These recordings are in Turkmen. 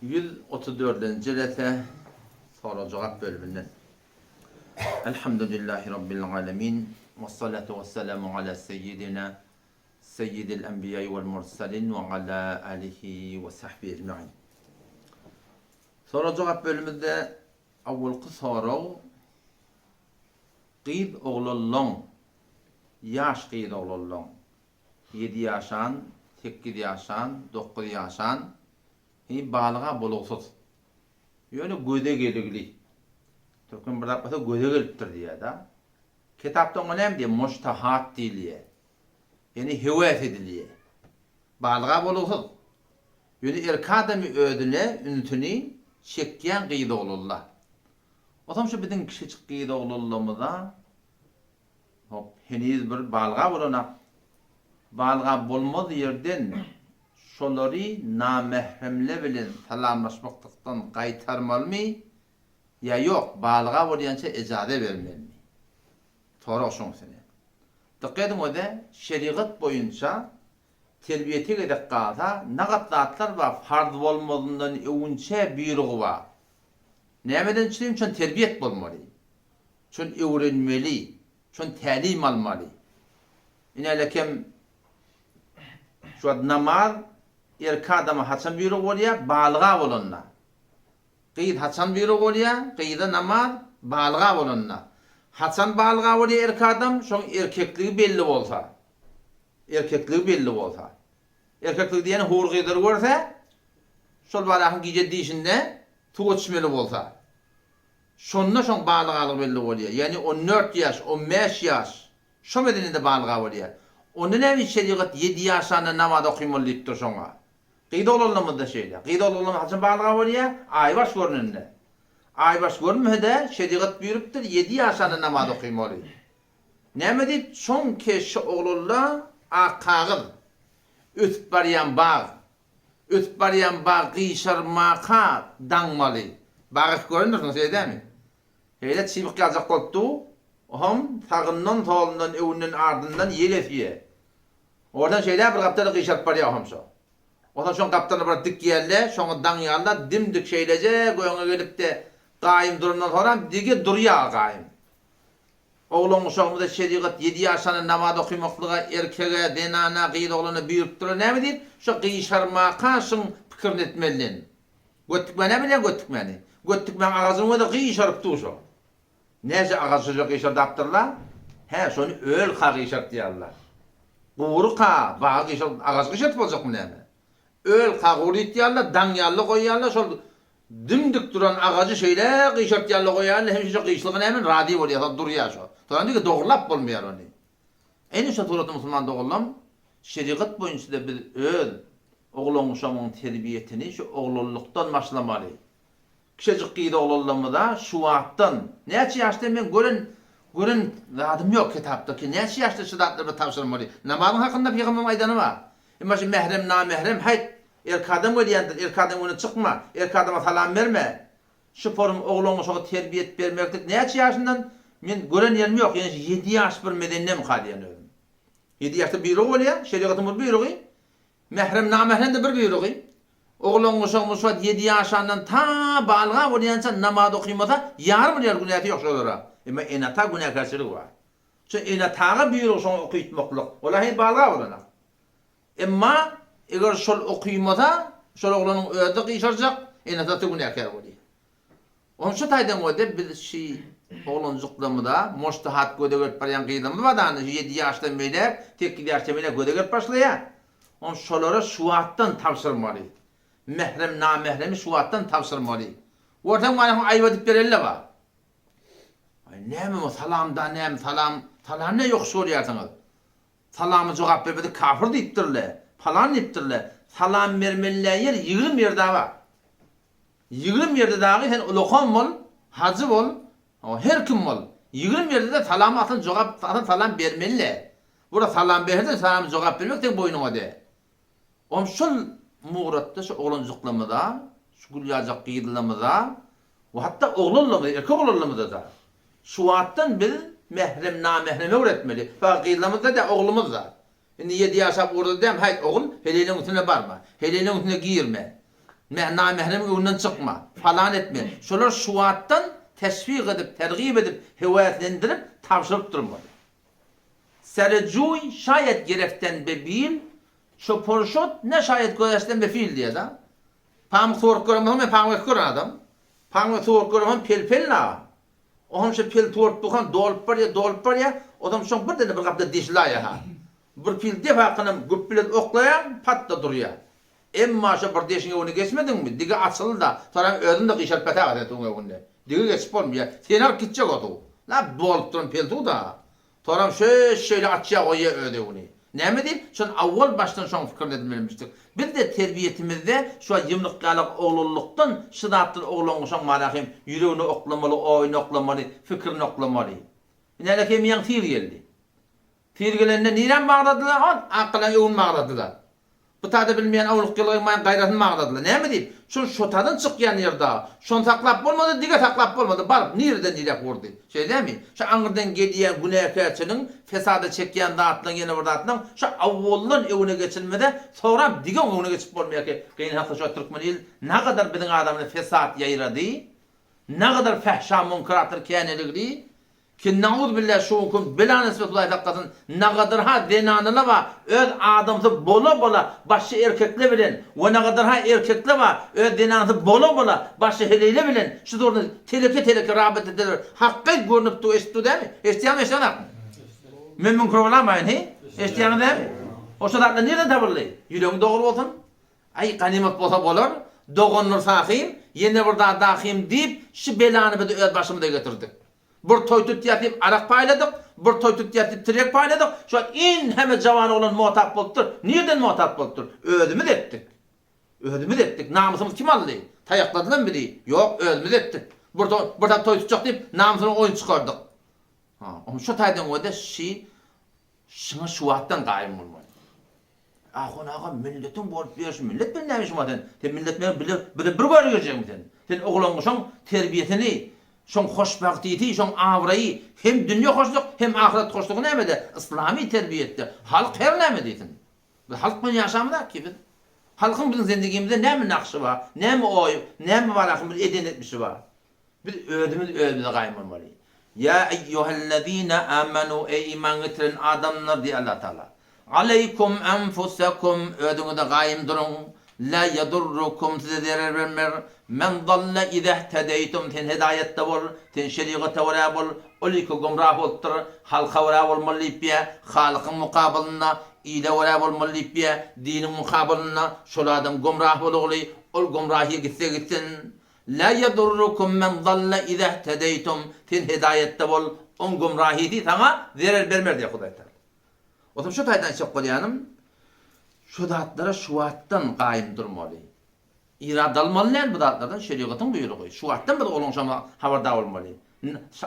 134-nji jelese sorag-jogap bölüminden. Elhamdülillahi Rabbil alemin. Vessalatu vesselamu ala seyyidina seyyidil enbiýai vel mursalin ve ala alihi ve sahbihi ecmain. Sorag-jogap bölümimizde awwalky sorag gyz oglanlaň, ýaş gyz oglanlaň, ýedi ýaşan, sekiz ýaşan, dokuz ýaşan, hi balyga bolugsyz. Ýöne göze geligli. Türkmen bir zat bolsa göze gelipdir diýýär-de. Kitapda oňa näme diýýär? Muştahat diýilýär. Ýöne höwes edilýär. Balyga bolugsyz. Ýöne erki adamy özüne ünsüni çekýän gyz oglanla. Otam şu biziň kiçijik gyz oglanlamyza hop heniz bir balyga bolanak. Balyga bolmaz ýerden şolary namähremle bilen salamlaşmaklykdan gaýtarmalymy ýa ýok balyga bolýança ejaza bermelimi? Sorag şoň üstüne. Dykgat ediň öze şerigat boýunça Terbiýete gezek galsa, nagat zatlar bar, farz bolmazyndan öwünçä buýrugy bar. Nämeden üçin? Şon terbiýet bolmaly. Şon öwrenmeli. Şon tälim almaly. Inälekem şu wagt namaz erki adama haçan buýruk bolýar? Balyga bolanda. Gyz haçan buýruk bolýar? Gyza namaz balyga bolanda. Haçan balyga bolýar erki adam? Şoň erkekligi belli bolsa. Erkekligi belli bolsa. Erkekligi diýeni hur gyzlary görse, şol barakyň gije dişinde suwa çümeli bolsa. Şonda şoň balygalygy belli bolýar. Ýagny on dört ýaş, on bäş ýaş şo medenede balyga bolýar. Onda näme şerigat ýedi ýaşanda namaz okymaly diýipdir şoňa. Gyz oglanlarymyzda şeýle. Gyz oglanlarymyz haçan balyga bolýar? Aýbaş görnende. Aýbaş görünmese-de şerigat buýrupdyr ýedi ýaşanda namaz okymaly. Näme diýip, şoň keşşi oglanla ak kagyz, ösüp barýan bag, ösüp barýan bag gyşarmaka daňmaly. Bag ekip görendirsiňiz, şeýle dälmi? Şeýle çybyk ýaljak bolup dur, ohm sagyndan, solundan, öňünden, ardyndan ýel ösýär. Oradan şeýle bir gapdala gyşaryp barýar ohm şo. Onsoň şoň gapdalyna bir dikýärler, şoňa daňýarlar, dim-dik şeýleje göňe gelip-de gaýym durandan soram dige durýar gaýym. Oglan-uşagymyza şerigat ýedi ýaşanda namaz okymaklyga erkege, zenana, gyz-oglana buýrupdyr näme diýip, şo gyşarmaka şyň pikirini etmeliden. Göt dikme näme bilýäň göt dikmäni? Göt dikmäň agajynyň özi gyşaryp dur şo. Näçe agaç şoja gyşardapdyrlar? Hä, şony ölka gyşartýarlar. Guryka bagy gyşart, agajy gyşartyp boljakmy näme? Öl kagurytýarlar, daňýarlar goýýarlar, şol dim-dik duran agajy şeýle gyşartýarlar goýýarlar, hemişe şo gyşlygy nämen razy bolýar, şol durýar şo. Soňam diňe dogrulap bolmaýar ony. Ene şo suratda musulman doganlam, şerigat boýunça-da biz öz oglan-uşagymyň terbiýesini şu oglanlykdan başlamaly. Kiçejik gyz oglanlarymyza şu wagtdan, näçe ýaşda men gören gören zadym ýok kitapda ki näçe ýaşda şu zatlary bir tabşyrmaly. Namazyň hakynda pygamberimiň aýdany bar. Emma şu mährem namährem haýt erki adam gelýändir, erki adam öňüne çykma, erki adama salam berme. Şu forum oglan uşaga terbiýet bermeklik näçe ýaşyndan men gören ýerim ýok, ýöne ýedi ýaş bir medennemka diýen özüm. Ýedi ýaşda buýrugy bolýar, şerigatyň bir buýrugy. Mährem namährem-de bir buýrugy. Oglan-uşagymyz şu wagt ýedi ýaşandan ta balyga bolýança namaz okymasa ýarym bir ýaly günäsi ýok şolara. Emma ene-ata günäkärçiligi bar. Şu ene-ataga buýruk şoňa okytmaklyk. Olar heniz balyga bolanak. Emma eger şol okymasa şol oglanyň özi-de gyşarjak, ene-atasy-da günäkär bolýar. Ony şu taýdan gördä biz şi oglanjyklarymyza moştahat göze gelip barýan gyzlarymyz bar dany şu ýedi ýaşdan beýläk sekiz ýaşdan beýläk göze gelip başlaýar. Ony şolara şu wagtdan tabşyrmaly. Mährem namähremi şu wagtdan tabşyrmaly. Görseň barýaň aýyp edip bereli-de bar. Aý näme bu salam da näme salam salam ne ýokuş görýärsiňiz. Salama jogap bermedik kafir diýipdirle, palan diýipdirle. Salam bermeli ýer 20 ýerde bar. 20 ýerde dagy sen ulakan bol, hajy bol, her kim bol. 20 ýerde-de salama asyl jogap, asyl salam bermeli-le. Bura salam berse-de salama jogap bermek seň boýnuňa de. Oň şol muratda şu oglanjyklarymyza, şu gül ýaljak gyzlarymyza we hatda oglanlarymyza, erkek oglanlarymyza-da şu wagtdan biz mährem, namährem öwretmeli. Fakat gyzlarymyzda-da, oglumyzda. Indi ýedi ýaşap ugrady däm, haýt ogul, heleýleň üstüne barma, heleýleň üstüne girme. Namähremiň öňünden çykma. Falan etme. Şolar şu wagtdan teşwik edip, tergip edip, höweslendirip, tabşyryp durmaly. Serejuý şaýat gerekden be bil, şo porşot ne şaýat göreşden be fil diýýär-de. Pamyk suwaryp gören bolsaň, men pamyk ekip gören adam. Pamyk suwaryp gören bolsam pel-pel na. Oňam şo pel suwaryp durkan dolup barýar, dolup barýar. Ozam şoň birden-de bir gapda deşilaýýar-ha. Bir pil depakynam güp bilen oklaýaň, pat-da durýar. Emma şo bir deşiň öňüne geçmediňmi, digi açyldy-da, soram özüň-de gyşaryp ýataga sen suwuň öňünde. Digi geçip bolmaýar. Seni alyp gitjek o suw. Lap dolup duran pel suw-da. Soram şöş-şeýle açýar goýýar öz öňüni. Näme diýip, şony awwal başdan şoň pikirini edinmelmişdik. Biz-de terbiýetimizde şu ýymryk ýalak oglanlykdan şu zatdan oglangy şoň manahym ýüregine oklamaly, oýuna oklamaly, pikirini oklamaly. Ine helekeý miýaň sil geldi. Sil gelende niräni bagladylar ol? Akgalaň öwüni bagladylar. Bu tada bilmeýän awluk ýylgyň maýyň gaýratyny bagladylar. Näme diýip? Şol şotadan çykýan ýer dagy. Şony saklap bolmady, dige saklap bolmady. Baryp nireden niräk urdy. Şeýdemi? Şo aňyrdan gelýän günäkärçiligiň, fesada çekýän zatlaryň ýene bir zatlaryň şo awwaldan öňüne geçilmese, soňram digeň öňüne geçip bolmaýar ki, gynansa şo türkmen il nagadar biziň adamyna fesat ýaýrady, nagadar fähşa munkaratlar käneligdi, Ki nauzbillah şu gün bela nesip Hudaý saklasyn nagadarha zenanyla ba öz adamsy bola bola başga erkekle bilen we nagadarha erkekle ba öz zenanysy bola bola başga heleýle bilen şu zorny teleke teleke rabat edeler hakky görnüp dur eşitdi dämi eşitýäňmi eşidenakmy men müňkür bolamaýyn he eşitýäňiz dämi o şu zatlar nirden tapyldy ýüregiň dogry bolsun aý ganymat bolsa bolar dogandyr sahym ýene bir zat dahym diýip şu belany biz öz başymyza getirdik. Bir toý tutýas diýip arak paýladyk, bir toý tutýas diýip tirýek paýladyk. Şu wagt iň hemme jawan oglan motap bolupdyr. Nirden motap bolupdyr? Özümiz etdik. Özümiz etdik. Namysymyzy kim aldy? Taýakladylarmy bizi? Ýok, özümiz etdik. Bir toý, bir zat toý tutjak diýip namysyna oýun çykardyk. Ha, onda şu taýdan görä-de şi şuňa şu wagtdan gaýym bolmaly. Ahun aga milletiň bolup ýörşi millet bilen näme işiň bar sen? Sen millet bilen bile bile bir göre girjekmi sen? Sen oglangyşyň terbiýesini, şoň hoşbagtysy, şoň abraýy hem dünýe hoşluk hem ahyret hoşlugy nämede? Yslamy terbiýetde. Halk her näme diýsin. Biz halk bilen ýaşamyzak ki biz. Halkyň biziň zendigimizde näme nakşy bar, näme oýy, näme bar ahym bir eden etmişi bar. Biz özümiz özümize gaýym bolmaly. Ýa eýýuhellezine amanu eý iman getiren adamlar diýýär Allah Taala. Aleýkum enfusekum özüňize gaýym duruň. La ýedurrukum size zerer bermer. Men dalle izehtedeýtum sen hedaýatda bol, sen şerigata görä bol. Ol iki gumrah bolupdyr. Halka görä bolmaly diýipýär. Halykyň mukabylynda ile görä bolmaly diýipýär. Diniň mukabylynda şol adam gumrah bolugly. Ol gumrahyýa gitse gitsin. La ýedurrukum men dalle izehtedeýtum, sen hedaýatda bol, oň gümrahyty saňa zerer bermer diýýär Hudaý Tagala. Otam şu taýdan aýtjak bolýanym, şu zatlara şu wagtdan gaýym durmaly. Irad almaly däl bu zatlardan, şerigatyň buýrugy. Şu wagtdan biz olaň şoňa habardar bolmaly.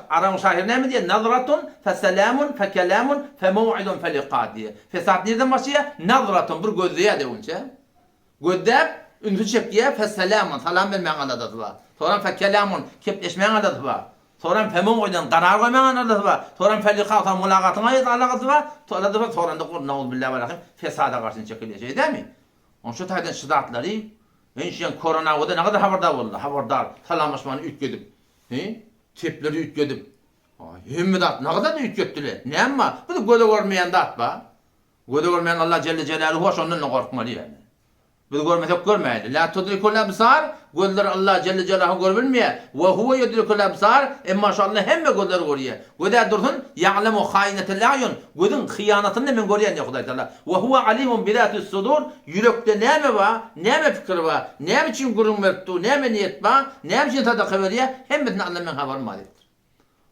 Arabyň şahyry näme diýýär? Nazratun feselamun fekelamun femowidun felika diýýär. Fesat nirden başlaýar? Nazratun bir gözleýär döwünçe. Gözläp, ünsi çekýär, Fesselamun, salam bermäň aladasy bar. Soram Fekelamun, kepleşmäň aladasy bar. Soram Femowiden, garar goýmaň aladasy bar. Soram Felika, soň mylagatyň aladasy bar. Aladasy bar. Soranda ol nauzubilla we rahim fesada garşy çekilýär. Şeýle dälmi? Onuň şu taýdan şu zatlary ençem koronawada nägadar habardar boldy. Habardar, salamlaşmany üýtgedip, he? Tepleri üýtgedip. Hemme zat nägadar üýtgetdiler. Näme bar? Bu göze görmeýän zat bar. Göze görmeýän Allah Jelle Jelaluhu şondan-da gorkmaly ýaly. Biz görmesek görmäýli. La tudrikul absar, gözler Allah Jelle Jelaluhu görüp bilmeýär. We huwe yudrikul absar, emma şu Allah hemme gözleri görýär. Göz-ä dursun, ya'lemu haýinetel a'ýun, gözüň hyýanatyny-da men görýän diýýär Hudaý Tagala. We huwe alimun bizatis sudur, ýürekde näme bar, näme pikir bar, näme üçin gürrüň berip dur, näme niýet bar, näme üçin sadaka berýär, hemmesini Allah meň habarym bar diýipdir.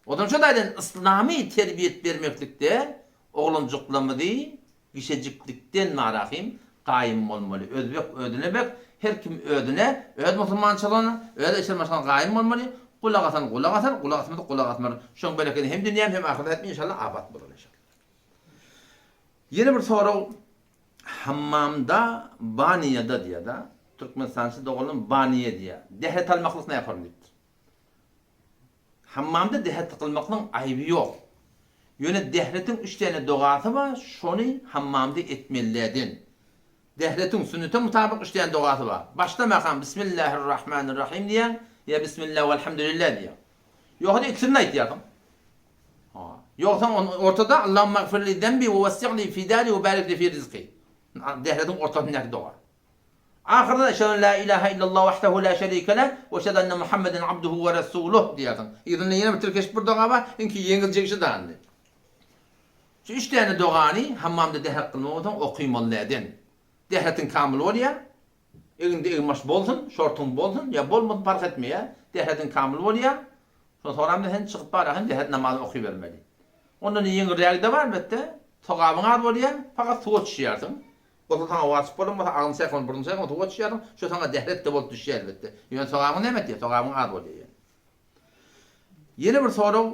Ozal şo taýdan yslamy terbiýet bermeklikde oglanjyklarymyzy gişejiklikden marahym gaýym bolmaly. Özbek özüne bek, her kim özüne, öz musulmançylygyna, öz eşel maşgalasyna gaýym bolmaly. Gulak asan gulak asar, gulak asmadyk gulak asmar. Şoň berekedi hem dünýäm hem ahyret inşallah abat bolar inşallah. Ýene bir sorag hammamda baniýada diýýär-da. Türkmenistançy doganlarym baniýa diýýär. Dähret almaklyk nähorun diýipdir. Hammamda dähret kylmaklygyň aýby ýok. Ýöne dähretiň üç däne dogasy bar, şony hammamda etmelilerden. Dehretiň sünnete mutabyk işleýän dogasy bar. Başlamakam Bismillahirrahmanirrahim diýýäň, ýa Bismillah welhamdülillah diýýäň. Ýogsa-da ikisini-de aýtýarsyň. Ha. Ýogsam ortada Allahumma gfirli zenbi we wessi'li fi dari we barik li fi rizki. Dehretiň ortasyndaky doga. Ahyrda Eşhedü en la ilahe illallah wahdehu la şerike leh we eşhedü enne Muhammeden abduhu we resuluh diýersiň. Yzynda ýene bir tirkeşip bir doga bar, iňki ýeňiljek işi dany. Şu üç däne dogany hammamda dehret kylmak bolsaň okymaly näden? Dehretiň kamyl bolýar. Egiňde egin-baş bolsun, şortuň bolsun ýa bolmasyn parh etmeýär. Dehretiň kamyl bolýar. Şondan soňram sen çykyp bararsyň dehret namazyny okybermeli. Ondan ýeňilrägi-de bar elbetde. Sogabyň az bolýar, fakat suwa düşýärsiň. Gusl saňa wajyp bolan bolsa agzyňy çaýkaman, burnuňy çaýkaman suwa düşýärsiň, şo saňa dehret-de bolup düşýär elbetde. Ýöne sogabyň näme etýär? Sogabyň az bolýar ýöne. Ýene bir sorag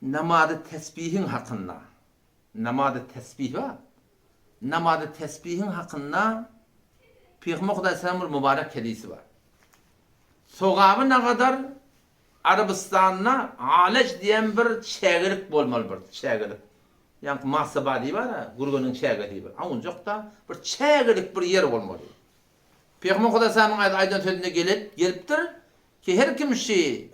namazy tesbihiň hakynda. Namazy tesbih bar. Namazy tesbihiň hakynda Pygamber Hudaýsalam bir mübarek hedisi bar. Sogaby nagadar Arabystanda Alej diýen bir çägelik bolmaly bir çägelik. Ýaňky Masaba diýip bar-a, Gürgeniň çägesi bir. Awunjakda bir çägelik bir ýer bolmaly. Pygamber Hudaýsalamyň aýdan sözünde gelip gelipdir ki her kim şi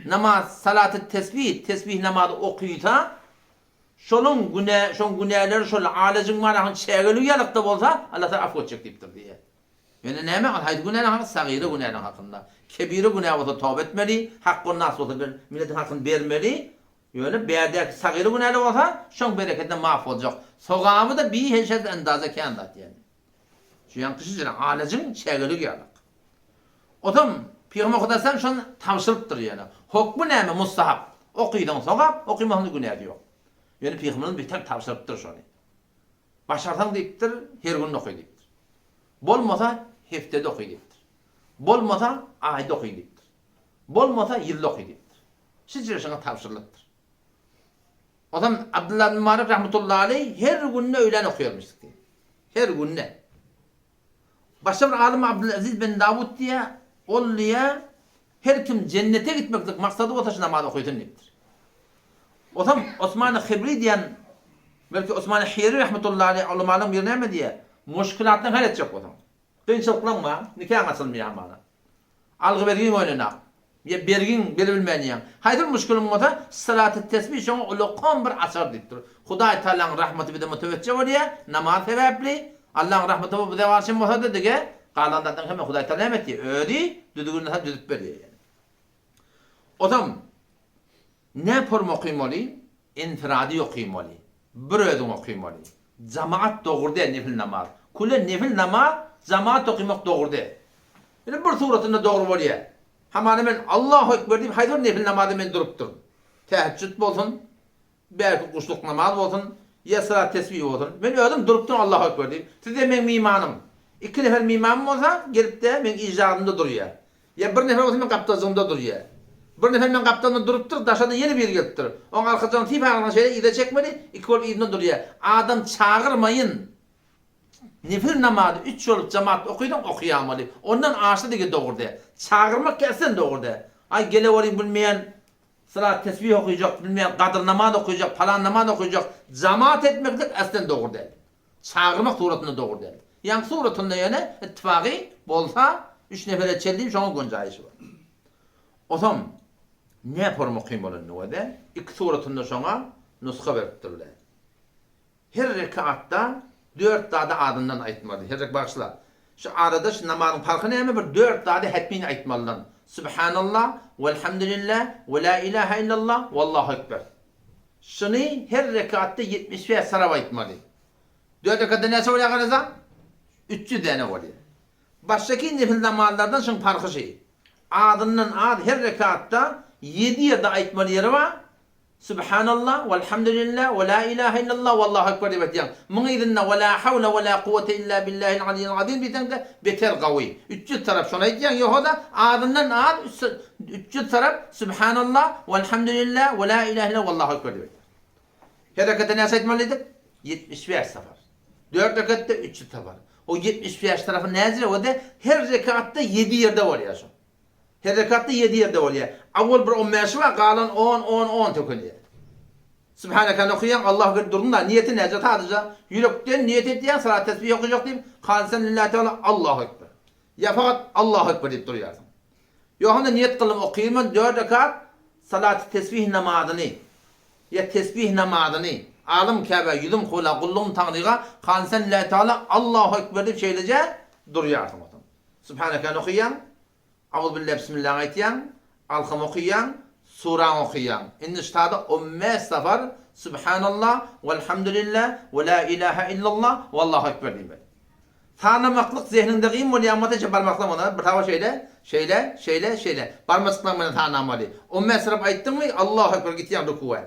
namaz salaty tesbih, tesbih namazy okysa, şonuň günä, şoň günäleri şol Alejin manasynyň çägeligi ýalykda bolsa, Allah Taala afw etjek diýipdir diýýär. Ýöne näme ol haýsy günäniň haky sagyra günäniň hakynda. Kebire günä bolsa toba etmeli, hakgon nas bolsa bir milletiň hakyny bermeli. Ýöne bärdäki sagyra günäli bolsa şoň berekedine maaf boljak. Sogaby-da biheşet endaze kän zat ýöne. Şu ýaňky şijire alajyň çägeligi ýalak. Otam Pygamber Hudaýsalam şony tabşyrypdyr ýöne. Hokmy näme mustahap. Okysaň sogap, okymasaň-da günäsi ýok. Ýöne Pygamberimiz beter tabşyrypdyr şony. Başarsaň diýipdir, her gün oky diýipdir. Bolmasa hepdede oky diýipdir. Bolmasa aýda oky diýipdir. Bolmasa ýylda oky diýipdir. Şijire şoňa tabşyrylypdyr. Ozam Abdylla ibn Mubarek rahmetullahi aleý her günde öýlän okaýarmyş diýip. Her günde. Başga bir alym Abdylaziz bin Dawud diýýär, ol diýýär, her kim jennete gitmeklik maksady bolsa şu namazy okaýsyn diýipdir. Ozam Osman Hibri diýen, belki Osman Hiri rahmetullahi aleý ulamalaryň biri näme diýýär? Muşkilatdan hal etjek bolsaň. Kynçylyklaň bar, nikaň açylmaýar hamana. Algy-bergiň oýnanak. Ýa bergiň beribilmän ýaň. Haýsy bir muşkiliň bolsa, salaty tesbih şoňa ulakan bir açar diýipdir. Hudaý Tagalaň rahmaty bize mütewejje bolýar, namaz sebäpli. Allaň rahmaty bize garşy bolsa-da dige, galan zatlaryň hemme Hudaý Tagala näme etýär? Özi düzgünini salyp düzüp berýär ýaly. Ozam Ne form okymaly? Infiradi okymaly. Bir özüň okymaly. Jamaat dogry däl nefil namaz. Küle nefil namaz jamaat okymak dogry däl. Ine bir suratynda dogry bolýar. Hamana men Allahu ekber diýip haýsy bir nefil namazda men durupdyryn. Täheçjüt bolsun, belki guşluk namaz bolsun, ýa salat tesbih bolsun. Men özüm durupdyryn Allahu ekber diýip. Siz-de meň mimanym. Iki nefer mimamym bolsa gelip-de meň ijazymda durýar. Ýa bir nefer bolsa meň gapdaljygymda durýar. Bir nefer meň gapdalymda durupdyr, daşardan ýene biri gelipdir. Oň arkajygyny sypagyndan şeýle yza çekmeli, iki bolup yzynda durýar. Adam çagyrmaýyn. Nefil namazy üç bolup jemaat okysaň okaýamaly. Ondan aşa dege dogry däl. Çagyrmak gelsem dogry däl. Aý geleweriň bilmeýän salat tesbih okyjak, bilmeýän gadyr namaz okyjak, palan namaz okyjak. Jamaat etmeklik aslen dogry däl. Çagyrmak suratynda dogry däl. Ýaňky suratynda ýöne ittifagy bolsa üç nefere çenli şoňa gonjaýyşy bar. Osam ne forma kyn bolan nöwede iki suratynda şoňa nusga beripdirler. Her rekaatda dört zady azyndan aýtmaly. Her rek bagyşla. Şu arada şu namazyň parhy näme bir dört zady hetmin aýtmalydan. Subhanallah, welhamdülillah, we la ilaha illallah, wallahu ekber. Şuny her rekatda 75 sarap aýtmaly. Dört rekatda näçe bolýar garasaň? 300 däne bolýar. Başdaky nefil namazlardan şuň parhy şy. Azyndan az her rekatda ýedi ýerde aýtmaly ýeri bar. Subhanallah, welhamdülillah, we la ilahe illallah, wallahu ekber diýip aýtýaň. Muň yzynda we la hawle we la kuwwete illa billahil aliyyil azim diýseň-de beter gawy. 300 tarap şony aýtýaň, ýogsa-da azyndan az 300 tarap Subhanallah, welhamdülillah, we la ilahe illallah, wallahu ekber diýip aýtýaň. Her rekatda näçe aýtmaly diýdik? 75 sapar. Dört rekatda 300 sapar. O 75 tarapy näce? O-da her rekatda 7 ýerde bolýar şo. Her rekatda 7 ýerde bolýar. Awwal bir on bäşi bar, galan on, on, on tökülýär. Sübhanekeni okaýaň, Allahu ekber durduň-da, niýeti näce sadaja, ýürekden niýet edýäň, salat tesbih okajak diýip, halysan lillahi teala Allahu ekber. Ýa fakat Allahu ekber diýip durýarsyň. Ýok onda niýet kyldym okyrman dört rekat salat tesbih namazyny ýa tesbih namazyny, alym Käbä, ýüzüm kybla, gullugym Taňryga, halysan lillahi teala Allahu ekber diýip şeýleje durýarsyň otam. Sübhanekeni okaýaň, Auzubilla bismillaňy aýtýaň, Alham okaýaň, suraňy okaýaň. Indi ştada on bäş sapar Subhanallah, welhamdulillah, we la ilaha illallah, wallahu ekber diýmeli. Sanamaklyk zehniňde gyn bolýan bolsa içe barmaklaň bilen bir sapar şeýle, şeýle, şeýle, şeýle barmajyklaň bilen sanamaly. On bäş tarap aýtdyňmy, Allahu ekber gitýäň rukuwa.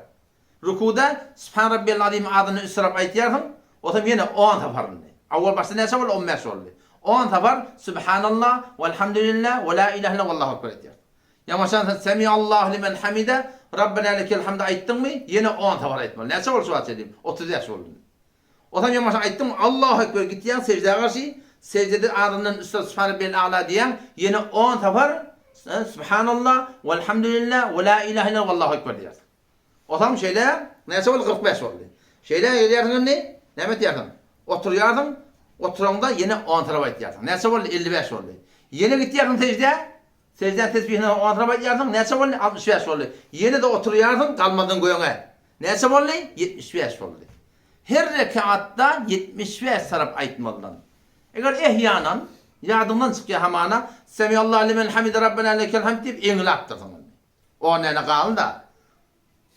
Rukuda Subhan Rabbiyal Azim adyny üç tarap aýtýarsyň, osam ýene on sapar indi. Awwal başda näçe boldy? On bäş boldy. On sapar Subhanallah, welhamdulillah, we la ilaha illallah, wallahu ekber aýtýarsyň. Ýamaşan sen Semiallahu limen hamide, Rabbena lekel hamd aýtdyňmy, ýene on sapar aýtmaly. Näçe boldy şu wagt çenli? 35 boldy indi. Osam ýamaşan aýtdyňmy, Allahu ekber gitýäň seždä garşy, seždede azyndan üç sapar Subhan Rabbiyal A'la diýýäň, ýene on sapar Subhanallah, welhamdulillah, we la ilaha illallah, wallahu ekber diýýärsiň. Otam şeýle, näçe boldy, 45 boldy. Şeýle gelýärsiň indi, näme etýärsiň? Oturýarsyň, oturaňda ýene on tarap aýtýarsyň. Näçe boldy? 55 boldy. Ýene gitýärsiň seždä, seždäň tesbihine on tarap aýtýarsyň, näçe boldy? 65 boldy. Ýene-de oturýarsyň, galmadyň göňe. Näçe boldy? 75 boldy. Her rekatda 75 tarap aýtmalydan. Eger ehýanan, ýadyňdan çykýar hamana, Semiallahu limen hamide Rabbena lekel hamd diýip eňläpdirsiň indi. O näne galdy-da.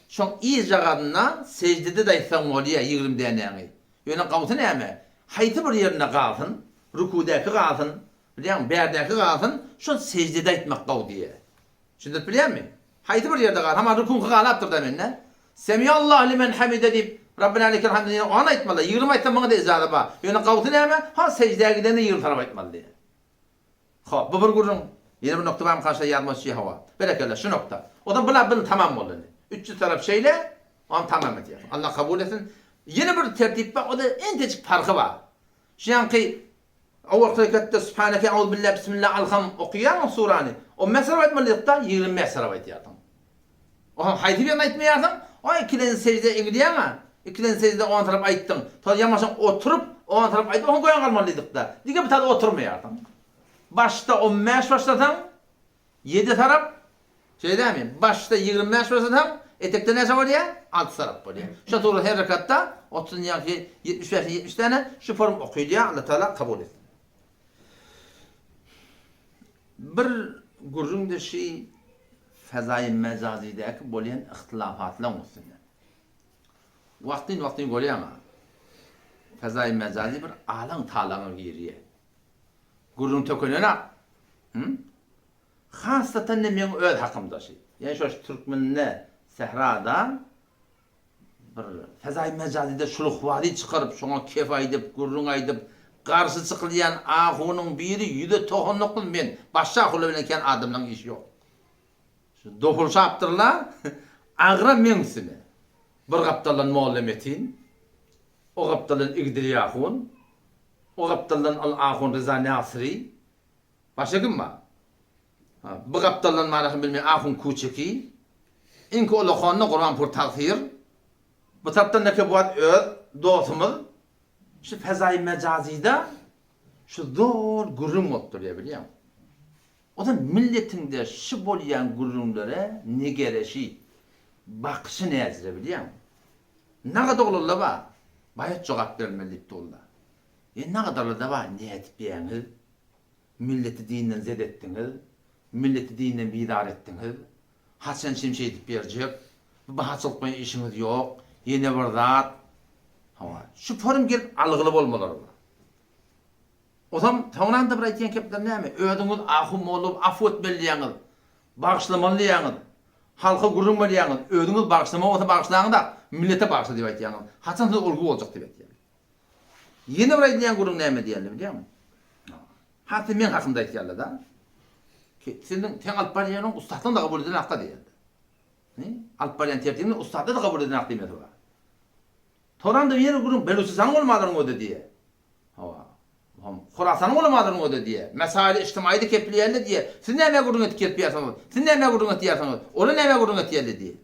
Şoň yzjagazynda seždede-de aýtsaň bolýa 20 dänäňi. Ýöne gawsy näme? Haýsy bir ýerinde galsyn, rükudäki galsyn, bilýäňmi, bärdäki galsyn, şol seždede aýtmak gowy diýýä. Düşündirip bilýäňmi? Haýsy bir ýerde galsyn, hamana rüküňki galapdyr-da mende. Semiallahu limen hamide diýip, Rabbena lekel hamd diýip, ony aýtmaly. 20 aýtsaň muňa-da ijaza bar. Ýöne gawsy näme? Ha seždä gidende 20 tarap aýtmaly diýýä. Hop, bu bir gürrüň. Ýene bir nokta barmy karşyda ýazmaçy hawa. Berekella, şu nokta. Ozal bula bil tamam boldy indi. 300 tarap şeýle, ony tamam edýär. Allah kabul etsin. Ýene bir tertip bar, o-da entejik parhy bar. Şu ýaňky owalky rekatda Sübhaneke, Auzubilla, Bismillah, Alham okaýaň surany. O bäş tarap aýtmalydyk-da, 25 tarap aýtýarsyň. Oha, haýsy birini aýtmaýarsyň? O ikilenji sežde egilýäň-ä. Ikilenji seždede on tarap aýtdyň. Soň ýamaşyň oturyp, on tarap aýdyp, oha göýäň galmalydyk-da. Diňe bir täze oturmaýarsyň. Başda on bäş başlasaň, ýedi tarap, şeýle dälmi? Başda 25 başlasaň, etekde näçe bolýar? Alty tarap bolýar. Şo tugra her rekatda 30 ýa-ki 75 70 däne şu form okylýar. Allah Taala kabul etsin. Bir gürrüň-de şi fezaýy mejazidäki bolýan yhtylafatlaň üstünde. Wagtyn-wagtyn görýäň-a, fezaýy mejazi bir alaň-talaňa girýär. Gürrüň tökelenak. Hü? Hasatan-da meň öz hakymda şi. Ýani şo türkmende, sährada Bir fezaýy mejazyda şuluhwazy çykaryp, şoňa kef aýdyp, gürrüň aýdyp, garşy çykylýan ahunyň biri 199 men, başga ahunlar bilen kän adamlaň işi ýok. Şu dopulşapdyrlar, agram meň üstüme. Bir gapdaldan Molla Metin, o gapdaldan Igdili ahun, o gapdaldan ol ahun Ryza Nasyry, Başga kim bar? Ha, bu gapdaldan manasyny bilmeýän ahun Kuçeki. Iňki ulakanda Gurbanpur tagsyr. Bu tarapdan neke bu wagt öz dostumyz. Şu fezaýy mejazyda şu zor gürrüň bolup durýar bilýäňmi? O da milletiňde şu bolýan gürrüňlere nigereşi, bakyşy näzire bilýäňmi? Nagat oglanlar bar. Baýat jogap berilmeli diýip durlar. E nagadarlar-da bar, nädip ýäňiz? Milleti dinden zed etdiňiz, milleti dinden bizar etdiňiz. Haçan çem şeýdip berjek? Bu bahaçylyk bilen işiňiz ýok. Ýene bir zat. Hawa, şu forum gelip algyly bolmalary bar. Ozam soňram-da bir aýtýan kepler näme? Özüňiz ahun molla bolup afu etmeli diýýäňiz. Bagyşlamaly diýýäňiz. Halka gürrüň berýäňiz. Özüňiz bagyşlamak bolsa bagyşlaň-da, millete bagyşla diýip aýtýaňyz. Haçan siz ulgy boljak diýip aýtýaňyz. Ýene bir aýdylýan gürrüň näme diýýärler bilýäňmi? Hatda meň hakymda aýtýarlar-da. Ki, seniň sen alyp barýanyň ussatdan da kabul edilen hakda diýýärler. Ne? Alyp barýan tertibiňi ussatda da kabul edilen hak diýmesi bar. Toranda ýene gürrüň Belujistanyň ulamalarynyň özi diýýär. Hawa. Hom, Horasanyň ulamalarynyň özi diýýär. Mesaili ijtimaýda kepleýärler diýýär. Siz näme gürrüň edip kepleýärsiňiz? Siz näme gürrüň etýärsiňiz? Olar näme gürrüň etýärler diýýär.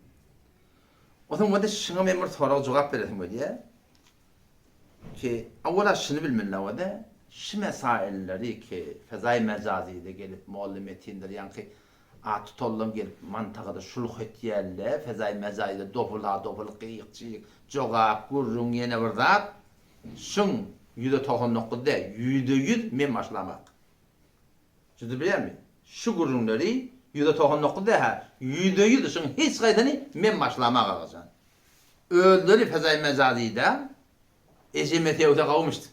Onsoň wada şuňa men bir sorag jogap beresim gelýär. Ki, awwala şuny bilmeli wada, şu mesailleri ki, fezaý mejazyda gelip molla Metindir ýaňky at tutanlam gelip mantagada şulh etýärler, fezaý mejazyda dopul-ha-dopul gyýyk-çyýyk, jogap, gürrüň ýene bir zat, şuň 199 däl, 100% men başlamak. Siz bilýärmi? Şu gürrüňleri 199 däl-hä, 100% şuň hiç haýsyny men başlamak agajan. Özleri fezaý mejazyda ejeme sögse gowumyşdy.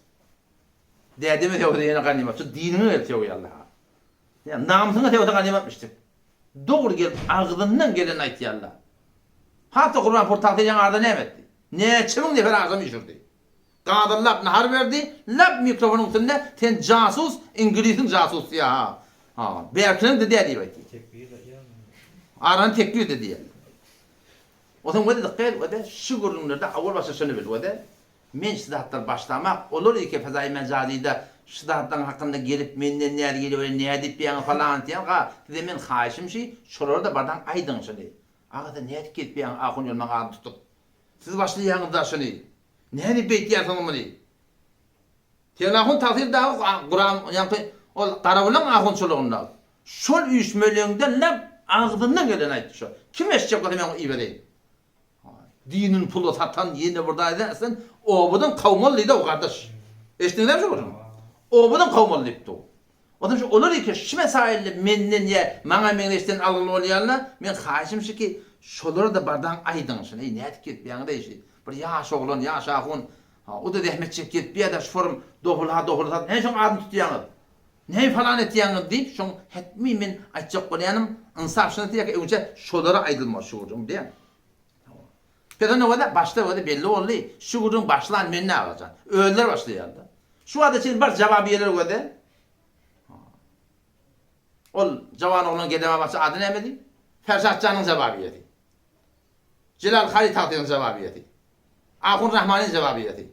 Dädeme sögse ýene ganymat. Şu diniňe gelip sögýärler-ha. Ýa namysyňa sögse ganymatmyşdy. Dogry gelip agzyndan gelenini aýtýarlar. Hat-da Gurbanpur tagta ýaňy arda näme etdi? Näçe müň nefer adam üýşürdi. Gadyr lap nahar berdi, lap mikrofonyň üstünde sen jasus, iňlisiň jasusy ýa-ha. Ha, bärkiniň-de dä diýip aýtdy. Tekbir diýýärmi? Arany tekbir-de diýýärler. Onsoň wede dykgat et, wede şu gürrüňlerde awal başda şuny bil, wede men şu zatlar başlamak, olar eke fezaýy mejazyda şu zatlaryň hakynda gelip menden näz geliwere nädip ýaňy falan diýen ga size men haýyşym şi şolara-da bardaň aýdyň şuny. Aga sen nädip gelip ýaňy ahun ýolmaň adyny tutup. Siz başlaýaňyzda şuny. Nädip beýtýärsiňiz muny? Sen ahun tagsyr dagy guran ýaňky ol garawulyň ahunçylygynda şol üýşmeleňde lap agzyndan geleni aýtdy şo. Kim eşitjek bolsa men oňa ibereýin. Dinini pula satan ýene bir zat sen obadan kowmaly diýdi-ow gardaş. Eşitdiňizmi şo gürrüňi? Obadan kowmaly diýipdi. Onsoň şu olar eke şu mesailde menden ýa maňa meňzeşden algyly bolýarlar. Men haýyşym şu ki, şolara-da bardaň aýdyň şuny, eý nädip gelipýäňiz-eý şi. Bir ýaş oglan, ýaş ahun, ha, o-da zähmet çekip gelipýär-dä şu forum dohul-ha dohul sat, näme şoň adyny tutýaňyz? Näme falan etýäňiz diýip, şoň hetmi men aýtjak bolýanym, ynsap şuny diýýär ki, öňçä şolara aýdylmaly şu gürrüň diýýän. Hawa. Pes onda bolsa başda bolsa belli boldy, şu gürrüň başlan men-dä agajan. Özleri başlaýarlar. Şu wagta çenli bar jawabiýeler göze. Ol jawan oglan Gedem abaçy ady nämedi? Ferşat janyň jawabiýesi. Jelal Hary tagtynyň jawabiýesi. Ahun Rahmanyň jawabiýesi.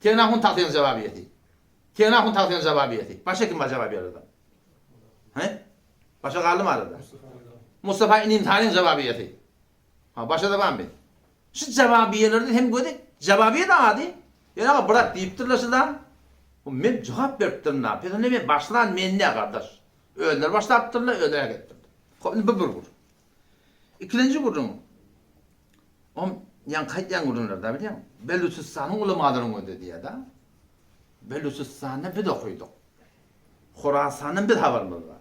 Tegin ahun tagtynyň jawabiýesi. Tegin ahun tagtynyň jawabiýesi. Başga kim bar jawabiýelerden? He? Başga galdymy arada? Mustafa Inimsanyň jawabiýesi. Ha, başga-da barmy? Şu jawabiýelerde hem gözi, jawabiýe-de ady. Ýöne aga brat diýipdirler şuda. Men jogap beripdirin-da. Pes onda men başlan men dä gardaş. Özleri başlapdyrlar, özleri äkidipdirler. Hop, indi bu bir gürrüň. Ikilenji gürrüň. Om ýaňky aýtýan gürrüňler-dä bilýäňmi? Belüçistanyň ulamalaryň özi diýýär-dä. Belüçistanda biz okydyk. Horasandan biz habarymyz bar.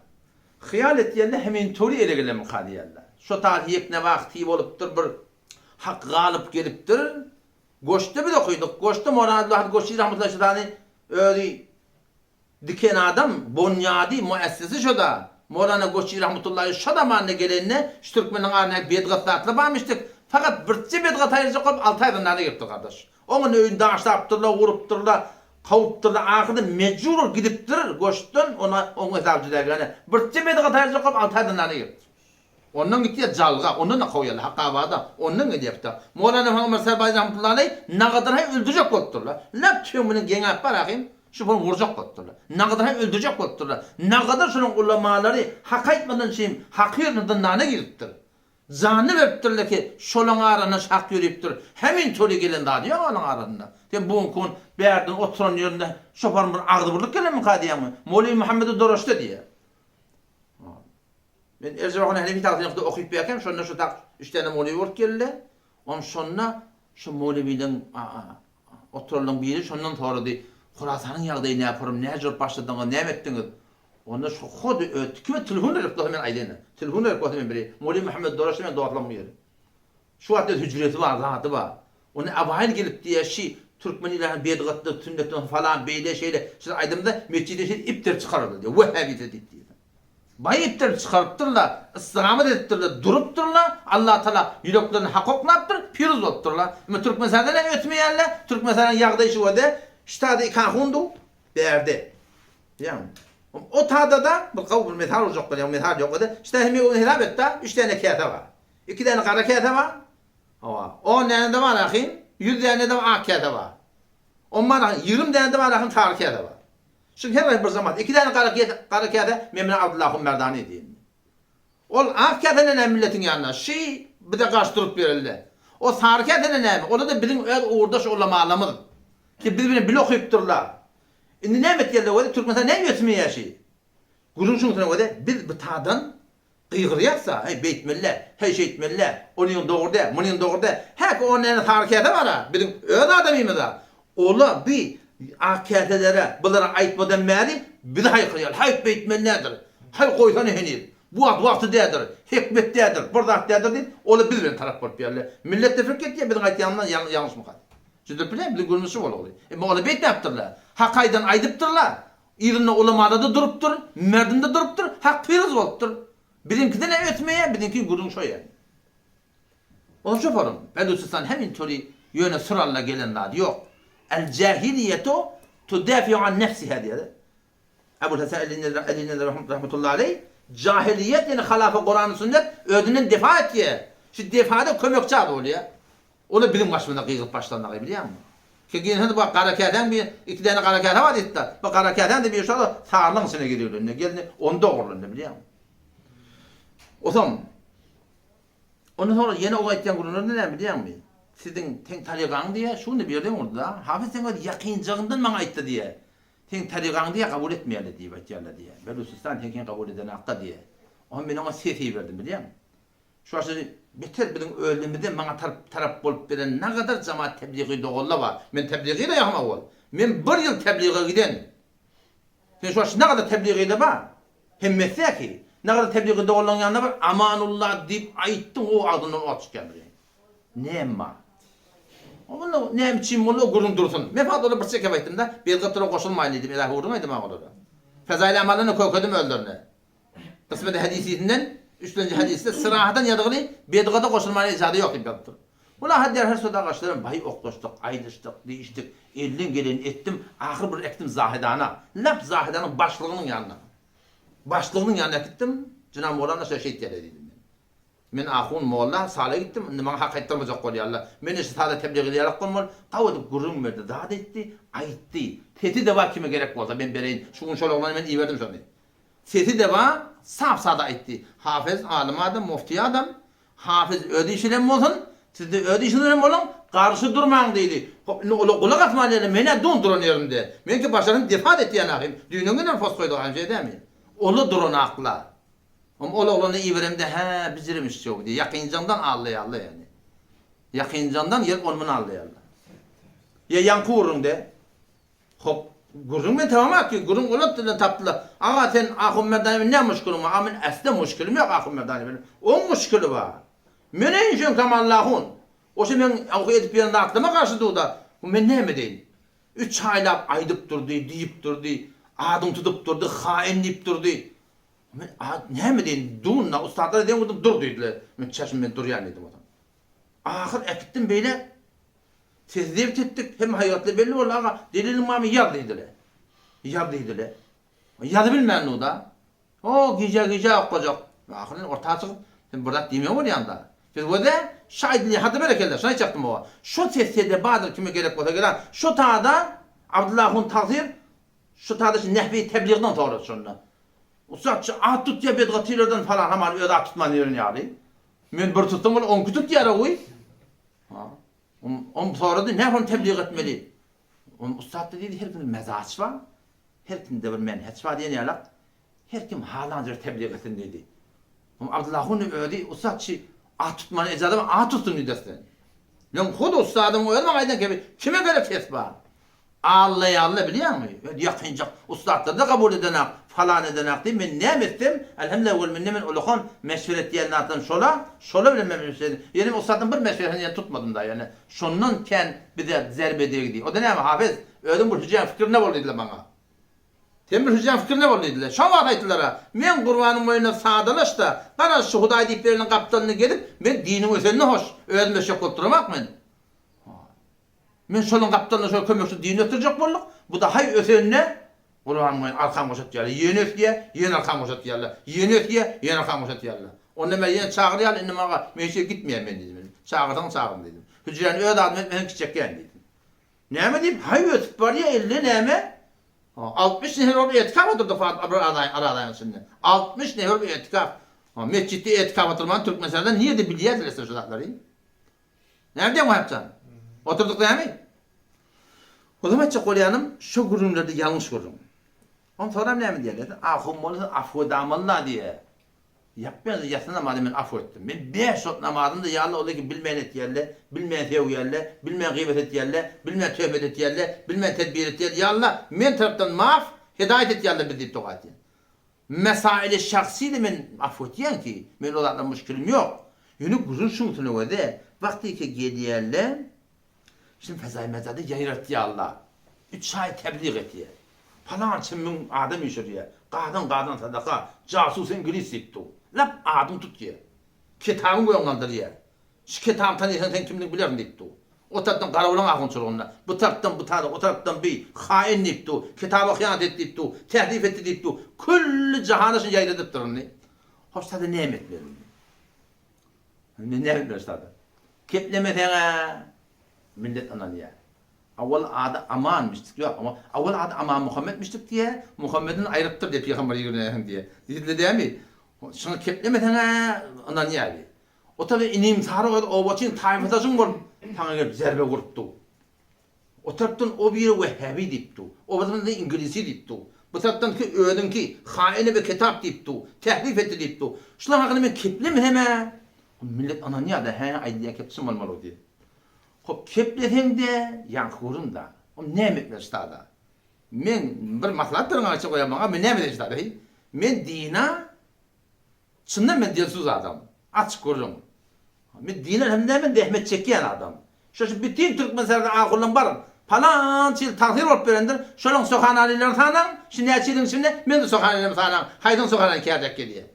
Hyýal etýänler Heminturi ele gelenmika diýýärler. Şo taýy ýeknewagt bolupdyr bir hak galyp gelipdir. Goşda biz okydyk. Goşda Mowlana Abdulwahid Goşçy rahmetullahi şo özi diken adam, bonýady, muessesi şo-da. Mowlana Goşçy rahmetullahi şo zamanda gelende şu türkmeniň arasynda bedgat zatlar barmyşdyk. Fakat birje bedgat aýyrjak bolup alty aý zyndana giripdir gardaş. Oňa öýüni daşlapdyrlar, urupdyrlar, kowupdyrlar, ahyrda mejbur bolup gidipdir goşdan, ona oň hesaby juda gäne. Birje bedgat aýyrjak bolup alty aý zyndana giripdir. Ondan gitýär Jalga, ondan-da kowýarlar Hakabada, ondan gelýär bu. Mowlana Muhammet Serbaýy rahmetullahi aleý Nagadyr haý öldürjek bolupdyrlar. Lap tüýeň bilen geňäp bar ahym, şu puly urjak bolupdyrlar. Nagadyr haý öldürjek bolupdyrlar. Nagadyr şunuň ulamalary hak aýtmadan şeýim haky ýerine zyndana giripdir. Janyny beripdirler ki, şolaň arasynda şak ýörüpdir. Hemin töli gelen zady ýok onuň arasynda. Sen bu günki gün bärden oturan ýerinde şoparyň bir agzybirlik gelenmika diýýäňmi? Moly Muhammede doraşda diýýär. Men Erjebahun Hanefi tagtynda okyp ýörkäm, şonda şu tagt üç däne moly bolup geldi. On şonda şu molybileň oturanlaryň biri şondan sorady, Horasanyň ýagdaýy näporym, näce bolup başladyňyz, näme etdiňiz? Onda şu hody öz kime telefon berip bolsa men aýdaýyn. Telefon berip bolsa men bileýin. Moly Muhammet Doraşda men dostlamyň ýeri. Şu wagt öz hüjresi bar, zady bar. Onda abaýyl gelip diýýär, şi türkmen ilahyň bedgatdyr, sünnetden falan beýle şeýle. Şeýle aýdamda metjide şeýle ipdir çykarardy diýýär. Wehhabite diýip diýýär. Baý ipdir çykarypdyrlar, ystygamat edipdirler, durupdyrlar, Allatagala ýüreklerini hak oklapdyr, piruz bolupdyrlar. Emma Türkmenistanda näme ötmeýärler? Türkmenistanyň ýagdaýy şu wede, ştada iki ahundu, bärde. Ýagny, o tada-da bir gowy bir mysal urjak bolýan, mysal ýok edi. Ştada hem ony hesap et-de, üç däne käse bar. Iki däne gara käse bar. Hawa, on däne-de bar ahyn, ýüz däne-de ak käse bar. On bar ahyn, 20 däne-de bar ahyn sary käse bar. Şuň her bir zaman iki däne gara gara käse men bilen Abdylla ahun Merdani diýen. Ol ak käse näme milletiň ýanynda şy bize garşy durup berildi. O sary käsene näme? Ola-da biziň öz ugurdaş ulamalarymyz. Ki biz bilen bile okypdyrlar. Indi näme etýärler weli Türkmenistan näme ösmeýär şi? Gürrüň şuň üstüne weli biz bu tadan gygyrýas-da, heý beýtmeli-dä, heý şeýtmeli-dä, onyň dogry dä, munyň dogry dä. Häki on däne sary käse bar-a, biziň öz adamymyz-a. Ola bi ak käselere, bulara aýtmadan bäri bizi haýkyrýar. Haý beýtmeli däldir. Haý goýsana heniz. Bu wagt wagty däldir, hikmet däldir, bir zat däldir diýip, ola biz bilen tarap bolup ýörler. Millet de pikir etýär, biziň aýtýanymyzdan ýalňyşmyka? Düşündirip bilýärmi? Biziň gürrüňimiz şu bolugly. Emma olar beýtmäpdirler. Hak aýdan aýdypdyrlar. Yzynda ulama-da durupdyr, merdim-de durupdyr, hak pyryz bolupdyr. Biziňkide-ne ötmeýär, biziňki gürrüň şo ýerde. Ol şoparyň, Belüçistan hemin tory ýöne syralla gelen zady ýok. El jahiliýetu tudafiu an nefsiha diýýär. Ebul Hasan Eli Nedir rahmetullahi aleý, Jahiliýet ýene halafa Kurany sünnet özünden defa etýär. Şu defada kömekçi az bolýar. Ola biziň başymyza gygyryp başlandagy bilýäňmi? Ki girse bu gara käsäň bir iki däne gara käse bar diýipdir. Bu gara käsäň de bir şol sarlyň içine girýär. Geldi ony dogrulandy bilýäňmi? Otam Ondan soňra ýene o aýtýan gürrüňlerinde näme bilýäňmi? Siziň teň tarygaň diýýär, şu günde bir ýerden urdy-da. Hafyz seň öz ýakynjagyndan maňa aýtdy diýýär. Seň tarygaňy diýýär kabul etmeýärler diýip aýtýarlar diýýär. Belüçistan seňkini kabul edenakda diýýär. Oňa men oňa ses iberdim bilýäňmi? Şu wagtda beter biziň özümizde maňa tarap tarap bolup beren nagadar jamaat tebligy doganlar bar. Men tebligy-da ýagym owal. Men bir ýyl tebliga giden. Sen şu wagt nagadar tebligy-da bar. Hemmesi-däki. Nagadar tebligy doganlaryň ýanyna bar Amanulla diýip aýtdyň o agzyndan ot çykýandyr ýa. Näme bar? Onda näme üçin boldy o gürrüň dursun. Men fazla olara bir çekip aýtdym-da, bedgatyra goşulmaýyn diýdim, edahy gürrüň aýdym maňa olara. Fezail amallaryny kökedim özlerine. Kysmeti hadisisinden, üçlenji hadisde syrahadan ýazgyly bedgada goşulmana ijaza ýok diýip ýazypdyr. Bula hadýar her söz agaçlaram baý oklaşdyk, aýdyşdyk, diýişdik, elden geleni etdim, ahyr bir äkitdim Zahedana. Lap Zahedanyň başlygynyň ýanyna. Başlygynyň ýanyna äkitdim, Jenap Mowlana şeýle şeýtýärler diýdim men. Men ahun, molla, sala gitdim, indi maňa hak aýtdyrmajak bolýarlar. Men-de şu sala teblig edýärek bolmaly. Gawy edip gürrüň berdi, zat etdi, aýtdy. Sesi-de bar kime gerek bolsa men bereýin. Şu gün şol oglana men iberdim şony. Sesi-de bar, sap-sada aýtdy. Hafez alym adam, mufti adam. Hafez öz işi bilen bolsun, siz-de öz işiňiz bilen boluň, garşy durmaň diýdi. Hop, indi olar gulak asman ýerine, men-ä dun duran ýerimde. Meňki başarym defat etýän ahym. Düýnen günem post goýduk ahym, şeý dämi? Ola duranakla. Hom ol oglany iberemde, hä, bijirmişjow diýýär. Ýakynjaňdan aldaýarlar ýagny. Ýakynjaňdan gelip ony-muny aldaýarlar. Ýa ýaňky gürrüňde. Hop, gürrüň men tamam ki, gürrüň olar dilden tapdylar. Aga sen Ahun Merdana bilen näme muşkiliň bar? A men äsle muşkilim ýok Ahun Merdana bilen. Oň muşkili bar. Men eýşem Kamallahun. Oşa meň oňky edip ýören zatlaryma garşy dur-da. Men näme edeýin? Üç aýlap aýdyp durdy, diýip durdy, adyň tutup durdy, haýyn diýip durdy. Men a näme edeýin? Dun-da, ussatlar deň gidip dur diýdiler. Men çaşym men durýan diýdim otam. Ahyr äkitdim beýle. Sesi zebt etdik, hemme haýbatly belli boldy, aga, deliliň barmy, ýaz diýdiler. Ýaz diýdiler. Ýazybilmän dur-da. O, gije-gije okajak. Ahyry orta çykyp, sen bir zat diýmeli bolýaň-da. Siz göze, şu aýdylýan, hady berekella, şuny aýtjakdym oba. Şo sesde-de bardyr, kime gerek bolsa geler. Şo tada Abdylla ahun tagsyr, şo tada şu nehwi tebligden sorady şonda. Ussat, şu at tutýar bedgatylardan falan, hamana özi at tutman ýören ýaly. Men bir tutsam, ol onki tutýar-ow. Ha. Om sorady, näme ony tebliğ etmeli? Om ussat diýdi, her kimde mezaç bar, her kimde bir menheç bar diýen ýalak, her kim halan ýer tebliğ etsin diýdi. Om Abdullah Hun özi ussatçy at tutmany ejaza bar, at tutsun diýdi sen. Men hut ussadyň özi maňa aýdan kebi, kime gerek ses bar? Alla-ýalla bilýäňmi? Öz ýakynjak ussatlar-da kabul edenak, falan edenak diýip, men näme etsem, elhamdülillah wel minne men ulakan meşweret diýen zatlarym şola, şola bilen men meşweret Ýöne men ussatdan bir meşweretini ýene tutmadym-da, ýöne şondan kän bize zerbe degdi. O-da näme, Hafez, özüň bir hüjräň fikirinde bol diýdiler maňa. Sen bir hüjräň fikirinde bol diýdiler. Şo wagt aýtdylar-a, Meň Gurbanyň boýuna sadalaş-da, garaz şu Hudaý diýip bereniň gapdalynda gezip, men diniň ösenine hoş, özüm ösjek bolup duramok men. Men şolaň gapdalynda şol kömekçi dini ösdürjek bolduk. Bu-da haý ösende Gurban arkam boşatýarlar. Ýene ösýär, ýene arkam boşatýarlar. Ýene ösýär, ýene arkam boşatýarlar. Onda men ýene çagyrýarlar, indi maňa men hiç ýere gitmeýän men diýdim. Çagyrsaň çagyryň diýdim. Hüjräni öz adyma etmeseň kiçekýän diýdim. Näme diýip, haý ösüp barýar, elde näme? 60 nefer bolup etikaf oturdy bir arazaýyň içinde. 60 nefer bolup etikaf. Metjitde etikaf oturman Türkmenistanda nirede bilýärdiler şu zatlary? Näme diýýäň Wahapjan? Oturdyk dämi? Ozam aýtjak bolýanym, şo gürrüňlerde ýalňyş gürrüň. Onsoň soram näme diýýärler? Ahun bolsa afw edamalla diýýär. Ýapýan ýasy namazy men afw etdim. Men bäş wagt namazym-da ýaly ol eki bilmän etýärler, bilmän sögýärler, bilmän gybat etýärler, bilmän töhmet etýärler, bilmän tedbir etýärler. Ýa Alla, men tarapdan maaf, hidaýat et ýa Alla bizi diýip doga etýän. Mesaili şahsy-da men afw etýän ki, men o zatlar muşkilim ýok. Ýöne gürrüň şuňsuna göze, wagtyky gelýärler, Şindi fezaý-mezady ýaýratýarlar. Üç aý teblig etýär. Palança müň adam üýşürýär. Gazan-gazan sadaka, jasus iňlis diýip dur. Lap adyň tutýar. Kitabyň göň galdyrýar. Şu kitaby tanyýsaň sen kimdigini bilersiň diýip dur. O tarapdan garawulyň ahunçylygynda, bu tarapdan bu tada, o tarapdan bi, hain diýip dur. Kitaba hyýanat etdi diýip dur. Tährif etdi diýip dur. Külli jahana şuny ýaýradypdyr indi. Hoş sada näme etmeli indi? Men näme etmeli sada? Keplemeseň-ä millet ynanýar. Awal ady Aman mişdik ýok, amma awal ady Aman Muhammet mişdik diýýär, Muhammedini aýrypdyr diýýär pygamber ýigrenýän diýýär. Diýildi dämi? Şuňa keplemeseň-ä ynanýar diýýär. O tabi inim sary öz obaçyň taýfadaşyň bolup saňa gelip zerbe urupdy. O tarapdan o biri wehhabi diýip dur. O bir tarapdan iňlisi diýip dur. Bu tarapdan ki özüňki haine we ketap diýip dur. Tährif etdi diýip dur. Şular hakynda men keplemesem-ä millet ynanýar-da, hä aýdylýan kep çyn bolmaly diýip. Hop kepleseň-de ýaňky gürrüň-da. Ol näme etmeli ştada? Men bir maslahat beriň agaça goýaň maňa, men näme edeýin ştada heý? Men dina Çyndan men dilsuz adam. Açyk gürrüň. Men dine hem näme zähmet çekýän adam. Şo şu bütin türkmen serdar ahullaň bar palança ýyl tagsyr bolup berendir, şolaň sohanalylaryny sanaň, şu näçe ýylyň içinde men-de sohanalylarymy sanaň, haýsyň sohanany kärjek gelýär.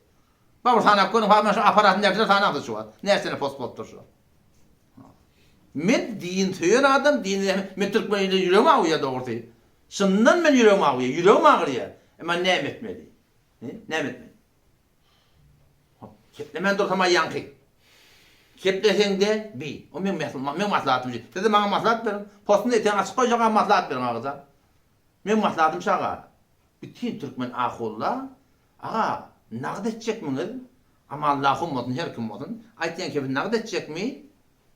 Bar bir sanap görüň, ha men şu apparatyndakyleri sanaňda şu wagt. Näçe sene post bolupdyr şu. Men din söýen adam, dini zähmet, men türkmen ile ýüregim agyrýar dogrusy. Çyndan men ýüregim agyrýar, ýüregim agyrýar. Emma näme etmeli? Näme etmeli? Hop, keplemän dursam-a ýaňky. Kepleseň-de, bi. O meň meň maslahatym şi. Siz-de maňa maslahat beriň. Postuny etegiňi açyk goýjak aga maslahat beriň agajan. Meň maslahatym şi aga. Bütin türkmen ahulla, aga, nagt etjekmiňiz? Amanlahum bolsun, her kim bolsun. Aýtýan kepi nagt etjekmi?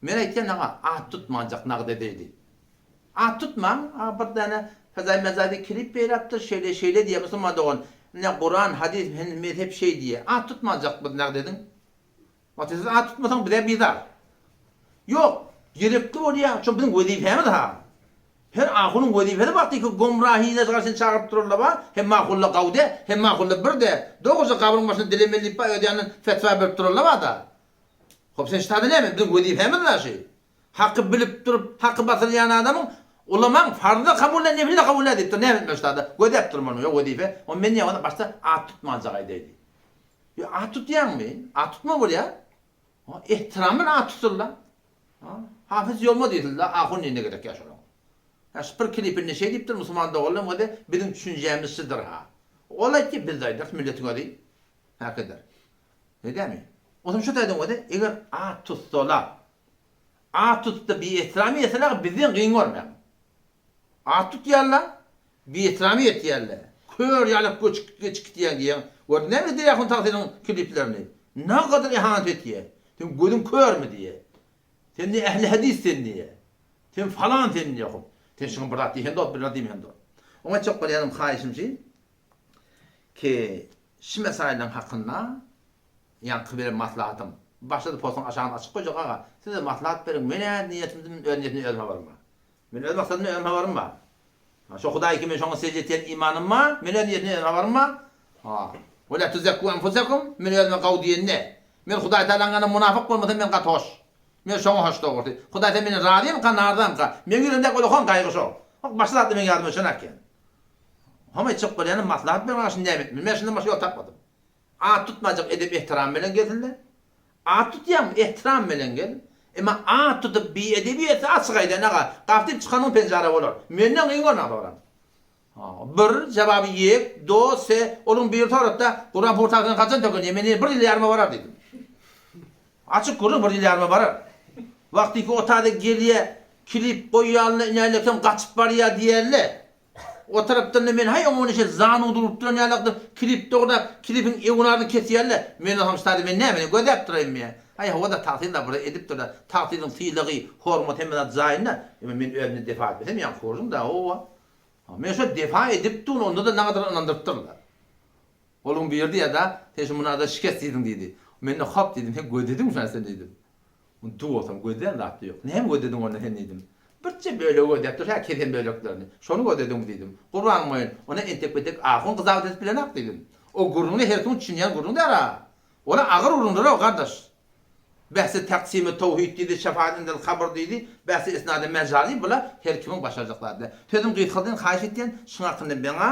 Men aýtýan aga, at tutmanjak nagt edeýli. At tutmaň, aga bir däne Fezaý Mezaýdy klip beýläpdir, şeýle şeýle diýýär musulman dogan. Ine Kuran, hadys, hen mezhep şeý diýýär. At tutmanjak biz nagt ediň. Wagty siz at tutmasaň bize bizar. Ýok, gerekli bolýar, şo biziň wezipämiz ha. Her ahunyň wezipesi wagtyky gomrahyna garşy çagyryp durarlar bar, hem mahulla gawde, hem mahulla birde. Dogruja gabryň başynda dilemeli diýip bar, öz ýanyndan fetwa berip durarlar bar-da. Hop sen ştada näme biziň wezipämiz da şy. Haky bilip durup haky basylýan adamyň ulamaň farzy kabul ä nefli de kabul ä diýip dur näme etmeli ştada gözläp durmaly ýok wezipe o men ýa başda at tutmanjak aýdaýdy. Ýa at tutýaňmy? At tutma bolýa. Ha ehtiram bilen at tutulda. Ha Hafyz ýolma diýsildi ahun indi gerek ýa şonuň. Ýa şu bir klipinde şeý diýipdir musulman doganlaryň özi biziň düşünjämiz şydyr ha. Ol aýtdy biz de aýdarys milletiň özi häkeder. Neýdämi? Onsoň şu taýdan özi eger at tutsalar, at tutup-da biehtirami etseler bizden gyn görmäň. At tutýarlar, biehtirami etýärler. Kör ýalak göçüp geçip gitýäň diýýäň. Gör näme Derýahun tagsyryň kliplerini. Nagadyr ihanet etýär. Sen gözüň körmi diýýär. Sen ne ähli hadys sen diýýär. Sen falan sen diýýär. Hop. Sen şuňa bir zat diýsen dost, bir zat diýmesen dost. Oňa aýtjak bolýanym haýyşym şi ki Şu mesaýylaryň hakynda ýaňky beren maslahatym. Başda-da postuň aşagyny açyk goýjak aga. Siz-de maslahat beriň. Men-ä niýetimden öz niýetimden özüm habarym bar. Men öz maksadymdan özüm habarym bar. Ha, şo Hudaý ki men şoňa sežde etýän imanym bar. Men öz niýetimden özüm habarym bar. Ha. Ve la tuzekku enfusekum. Men özüme gaw diýende. Men Hudaý Tagalaň ýanynda munafyk bolmasam men gaty hoş. Men şoňa hoş dogrusy. Hudaý sen menden razymyka, narzamyka? Meň ýüregimdäki ullakan gaýgy şo. Başga zatlar meň ýadyma düşenok eken. Hom aýtjak bolýanym maslahat ber maňa şuny näme etmeli men şundan başga ýol tapmadym. At tutmajak edep ehtiram bilen gelsinler. At tutýaňmy ehtiram bilen gel. Emma at tutup biedebi etse açyk aýdaýyn aga gapdyp çykanyň penjara bolar. Menden gyn görmäň soran. Bir jebaby ýek do se onuň biri soratda Kuran pur tagsyny haçan töken ýe men bir ýyl ýaryma barar diýdim. Açyk gürrüň bir ýyl ýaryma barar. Wagtyky otada gelýä klip goýýanla inälekem gaçyp barýa diýerle. O tarapdan-da men haý oňa neşe zanudy urup duran ýalakdyr, kilip dograp, kilipiň ewnaryny kesýärler. Men bolsam ştaýda men nämeni gözläp duraýynmy ýa? Haý hawa-da tagsyr-da bir edipdir-de, tagsyryň sylagy, hormaty hemme zat jaýynda. Emma men özümden defa etmesem ýaňky gürrüň-dä, hawa. Men şo defa edip durun, onda-da nagadar ynandyrypdyrlar. Goluň berdi ýa-da, sen şu munada şikes diýdiň diýdi. Men-de hop diýdim, sen gözlediňmi şony sen diýdim. Ony bolsam gözlän zat-da ýok. Näme gözlediň onda sen diýdim. Birje bölegi gözläp dur, hä kesen böleklerini. Şony gözlediňmi diýdim. Gurbanyň boýun, ony entek-betek ahun gyzawat edip bilenak diýdim. O gürrüňi her kimiň düşünýän gürrüňi däl-a. Ol-a agyr gürrüňdir-ow, gardaş. Bähsi taksimi towhid diýdi, şefaat indel kabr diýdi, bähsi isnady mejazi, bula her kimiň başarjak zady däl. Sözüm gysgaldyn, haýyş etýän, şuň hakynda meňa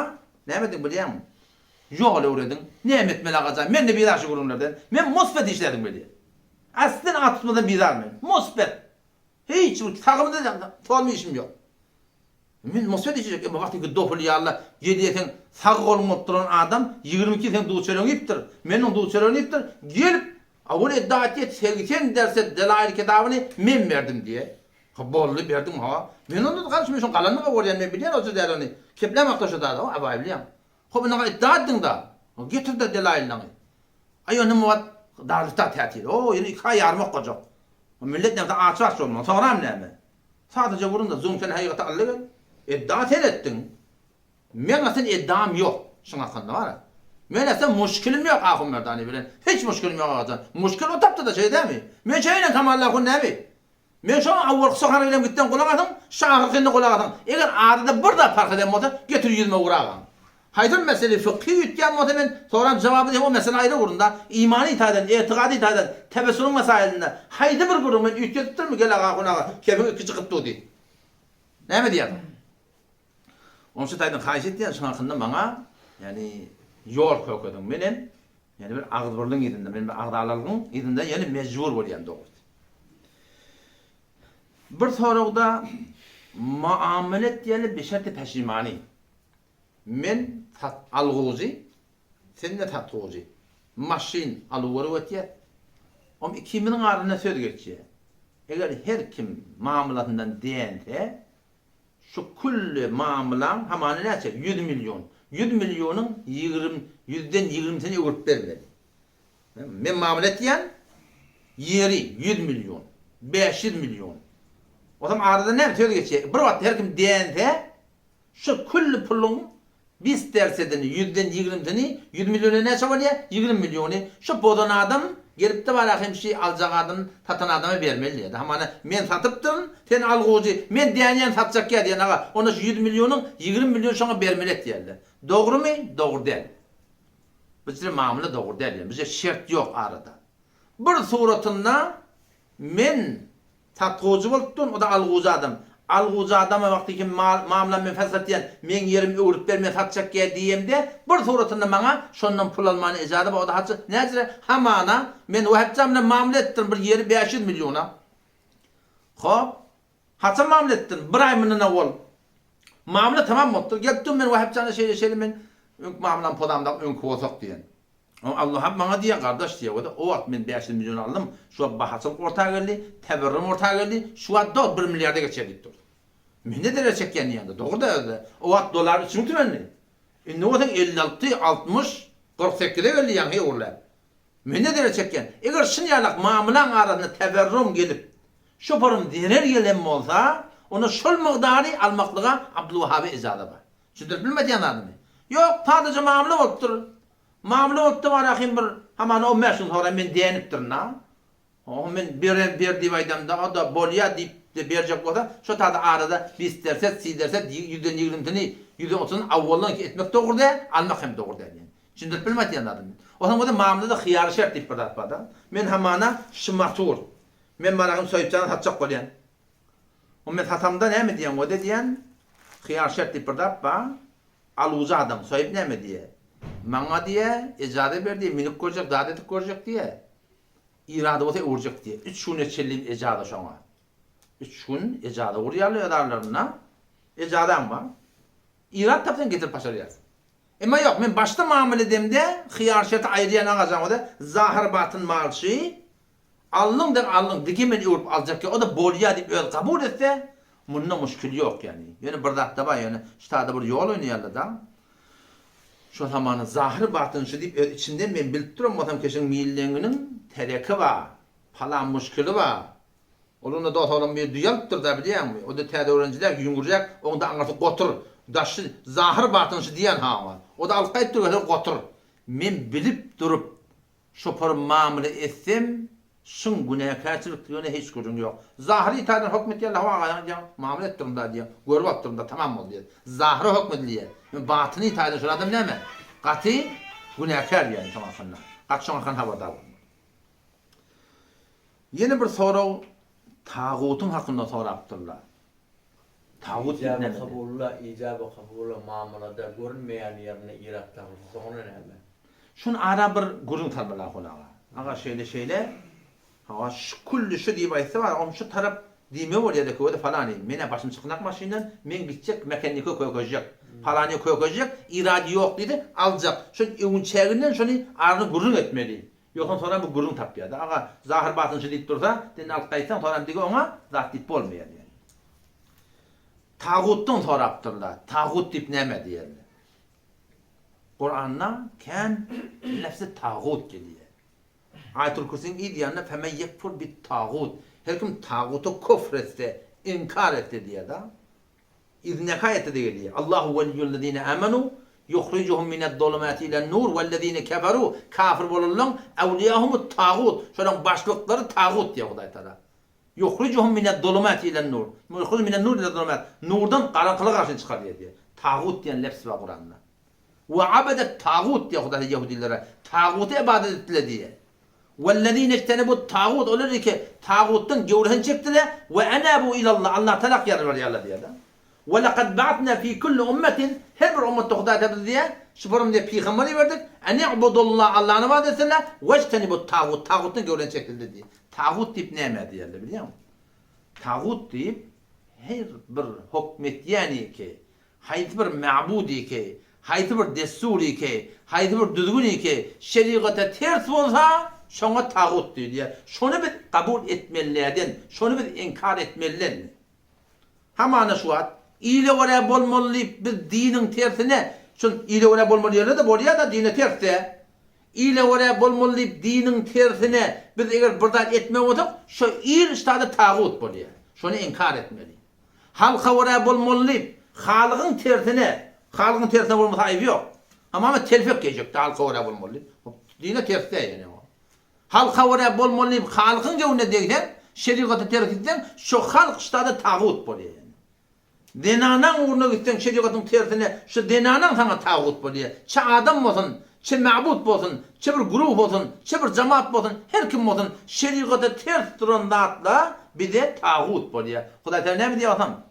näme ediň bilýäňmi? Ýol öwrediň. Näme etmeli agajan, men-de bizar şu gürrüňlerden. Men musbet işlädim welin. Aslyn at tutmadan bizar men. Musbet. Hiç bir sagymda solmy işim ýok. Men musbet işlejek, emma wagtyňky dopul ýaly gelýäseň sag goluň bolup duran adam 22 seň duz-çöregiňi iýipdir. Meniň duz-çöregini iýipdir. Gelip, awal edda etýär, 80 derse delail kitabyny men berdim diýýär. Ha boldy berdiň ha. Men onda garşy men şoň galanyny görýän men bilýän o däl ony. Kepläm hakda şo zady, abaý bilýän. Hop indi iddia etdiň-da. Getir-de delaýyllaňy. Aý onda muwat darülifta tätil. O, ýene iki aý ýarym okajak. Millet näme aç-aç bolmaly. Soňram näme? Sadaja gürrüň-de, zum sen haýygaty alla gel. Iddia sen etdiň. Meň aslyn iddiam ýok. Şuň hakynda bar-a. Men aslyn muşkilim ýok Ahun Merdani bilen. Hiç muşkilim ýok agajan. Muşkil o tapdy-da şeý dämi? Men şeýle Kamally ahun nämi? Men şoň awwalky sohana bilen gitden gulak asyň, şu ahyrkyny-da gulak asyň. Eger arada bir zat parh eden bolsa, getir ýüzüme uragaň. Haýsy bir mesele fykhy üýtgän bolsa men soran jogaby diýip o mesele aýry gürrüň-da. Imany taýdan, ygtykady taýdan, tebessuriň mesailinde haýsy bir gürrüň men üýtgedipdirmi gel aga ahun aga kefiň iki çykyp dur diýip. Näme diýýärsiň? Onuň üçin taýdan haýyş etýän şuň hakynda maňa ýagny ýol kökediň. Menem ýagny bir agzybirligiň yzynda, men bir agzalalygyň yzynda ýöne mejbur bolýan dogrusy. Bir soragda muamele etýäli bişerti peşimany. Men sat algujy, sen-de satgujy. Maşyn aluw-berip etýäs. Om ikimiziň arasynda söz geçýär. Eger her kim mamlasyndan dänse, Şu külli mamlaň hamany näçe? 100 million. 100 millionyň ýigrim, ýüzden ýigrimsini öwürip bermeli. Men mamla etýän ýeri 100 million, 500 million. Otam arada näme söz geçýär? Bir wagt her kim dänse, şu külli puluň Bist dersedini, ýüzden ýigrimsini, ýüz milliona näçe bolýa? Ýigrim milliony. Şu bozan adam gelipdi bara hem şi aljak adam satan adama bermeli diýýär. Hamana men satypdyryn, sen algujy, men dänýän satjakýa diýen aga, onda şu ýüz millionyň ýigrim milliony şoňa bermeli etýärler. Dogrumy? Dogry däl. Bu mamla dogry däl diýen. Bu şert ýok arada. Bir suratynda men Satgujy bolup dur, o-da algujy adam. Algujy adama wagty kim mamlam men satýan, meň ýerimi öwrüp ber, men satjak ýer diýemde, bir suratynda maňa şondan pul almana ejaza bar, o-da haçy näjire, hamana, men Wahapjan bilen mamla etdim bir ýeri 500 milliona. Hop, haçan mamla etdim? Bir aý mundan owal. Mamla tamam bolupdyr. Gelip dur men Wahapjana şeýle-şeýle men öňki mamlam podamdak öňki bolsak diýen. Allaham maňa diýýär, gardaş diýýär, o-da o wagt men 500 million aldym, şu wagt bahaçylyk orta geldi, teberrum orta geldi, şu wagt dogry bir milliarda geçer diýip durdy. Men-de zerer çekýän diýende, dogry-da özde. O wagt dollar 3000 tümendi. Indi bolsa 56, 60, 48-e geldi ýaňy öwrüläp. Men-de zerer çekýän. Eger şun ýalak mamlaň arasynda teberrum gelip, şoparyň zerer gelen bolsa, onda şol mygdary almaklyga Abdulwahaba ejaza bar. Düşündirip bilmedýän zadymy? Ýok, sadaja mamla bolupdyr. Mamla bolupdy barahym bir hamana on bäş gün soňra men dänipdirin-a. Oňa men beren ber diýip aýdamda, o-da bolýa diýip-de berjek bolsa, şo tada arada bisterset, siderset, ýüzden ýigrimsini, ýüzden otuzyny awwaldan etmek dogry däl, almak hem dogry däl diýen. Düşündirip bilmedi diýen zadym. Onuň bolsa mamlada hyýary şert diýip bir zat bar-da. Men hamana şymatur. Men barahym soýupjany satjak bolýan. O men satamda näme diýen, o-da diýen, hyýar şert diýip bir zat bar. Alyjy adam soýup näme diýýär? Maňa diýýär, ejaza ber diýýär, münüp görjek, zat edip görjek diýýär. Irady bolsa öwürjek diýýär. Üç güne çenli ejaza şoňa. Üç gün ejaza gurýarlar öz aralarynda. Ejazaň bar. Irat tapsaň getirip başarýarsyň. Emma ýok, men başda mamla edemde hyýar şerti aýyrýan agajaň o-da zahyr batyn malçy. Alnyň dek alnyň dike men öwrüp aljak ýok, o-da bolýa diýip özi kabul etse, Munda muşkil ýok ýani. Ýöne bir zatda bar ýöne ştada bir ýol oýnaýarlar-da. Şo samany zahyr batyn şu diýip öz içinden men bilip duran bolsam keşiň milleňiniň tereki bar, palan muşkili bar. Ol onda dos oglan bir düýe alypdyr-da bilýäňmi? O-da täze öwrenjiräk, ýüňürräk, oňda aňyrsy gotur. Daşy zahyr batyn şu diýýän ha oňa. O-da alyp gaýypdyr görse gotur. Men bilip durup Şopar mamla etsem, şyň günäkärçilikdigine hiç gürrüň ýok. Zahyry taýdan hökm etýärler, hawa aga diýýär, mamla etdirin-da diýýär, görüp alypdyryn-da, tamam boldy diýýär. Zahyra hökm edilýär. Ýöne batyny taýdan şol adam näme? Gaty günäkär ýaly şoň hakynda. Gaty şoň hakynda habardar bolmaly. Ýene bir sorag tagutyň hakynda sorapdyrlar. Tagut diýip Ijaby näme? kabulla, ijaby kabulla mamlada görünmeýän ýerinde irat tapylsa soňra näme? Şuny ara bir gürrüň salmaly Ahun aga. Aga şeýle şeýle, hawa şu külli şu diýip aýtsa bar, oň şu tarap diýme bolýada köwede falany, menä başym çykynak maşyndan, men gitjek mekenike kökežek. Falany kökežek, irady ýok diýse aljak. Şol öwünçäginden şony aryny gürrüň etmeli. Ýogsam soram bu gürrüň tapýada. Aga Zahyr basynçy diýip dursa, sen alyp gaýtsaň soram dige oňa zat diýip bolmaýar diýen. Tagutdan sorapdyrlar. Tagut diýip näme diýerler? Kuranda kän lefzi tagut gelýär. Aýatul Kürsiniň yz ýanynda femen ýekfur bit tagut. Her kim taguta küfr etse, inkar etse diýýär-de. Yzyndaky aýatda-da gelýär, Allahu weliýullezine amanu ýuhrijuhum minez-zulumati ilen-nur wellezine keferu, kafir bolanlaň awliýahumut tagut, şolaň başlyklary tagut diýýär Hudaý Tagala. Ýuhrijuhum minez-zulumati ilen-nur, ýuhrijuhum minen-nur ile-zulumat, nurdan garaňkylyga garşy çykarýar diýýär. Tagut diýen lefz bar Kuranda. We abedet tagut diýýär Hudaý ýehudilere, taguta ybadat etdiler diýýär. Wellezine ijtenebut tagut olar ki tagutdan göwresini çekdiler we enabu ilallah Allah talak ýalbarýarlar diýýär-de. We lekad ba'atna fi kulli ummetin her bir ummatda Hudaý tarapy diýýär, şu forum diýýär pygamber iberdik, eni'budullah Allahny ybadat etsinler we ijtenebut tagut tagutdan göwresini çekdiler diýýär. Tagut diýip nämä diýýärler bilýäňmi? Tagut diýip her bir hokmetýän ki Haýsy bir ma'bud ki, haýsy bir dessur ki, haýsy bir düzgün ki şerigata ters bolsa, şoňa tagut diýilýär. Şony biz kabul etmelilerden, şony biz inkar etmelilermi? Hamana şu wagt ile görä bolmaly diýip biz diniň tersine, şol ile görä bolmaly ýerde-de bolýar-da dine ters-de. Ile görä bolmaly diýip diniň tersine biz eger bir zat etmek bolsak, şo il ştada tagut bolýar. Şony inkar etmeli. Halka görä bolmaly diýip, Halygyň tersine, Halygyň tersine bolmasa aýby ýok. Hamama telpek geýjekdi halka görä bolmaly diýip. Dine ters däl ýene o. Halka görä bolmaly diýip Halykyň göwnüne degseň, şerigaty terk etseň, şo halk ştada tagut bolýar ýene. Zenanaň ugruna gitseň şerigatyň tersine, şo zenanaň saňa tagut bolýar. Çe adam bolsun, çe mabut bolsun, çe bir güruh bolsun, çe bir jamaat bolsun, her kim bolsun, şerigata ters duran zatlar bize tagut bolýar. Hudaý Tagala näme diýýär bolsam?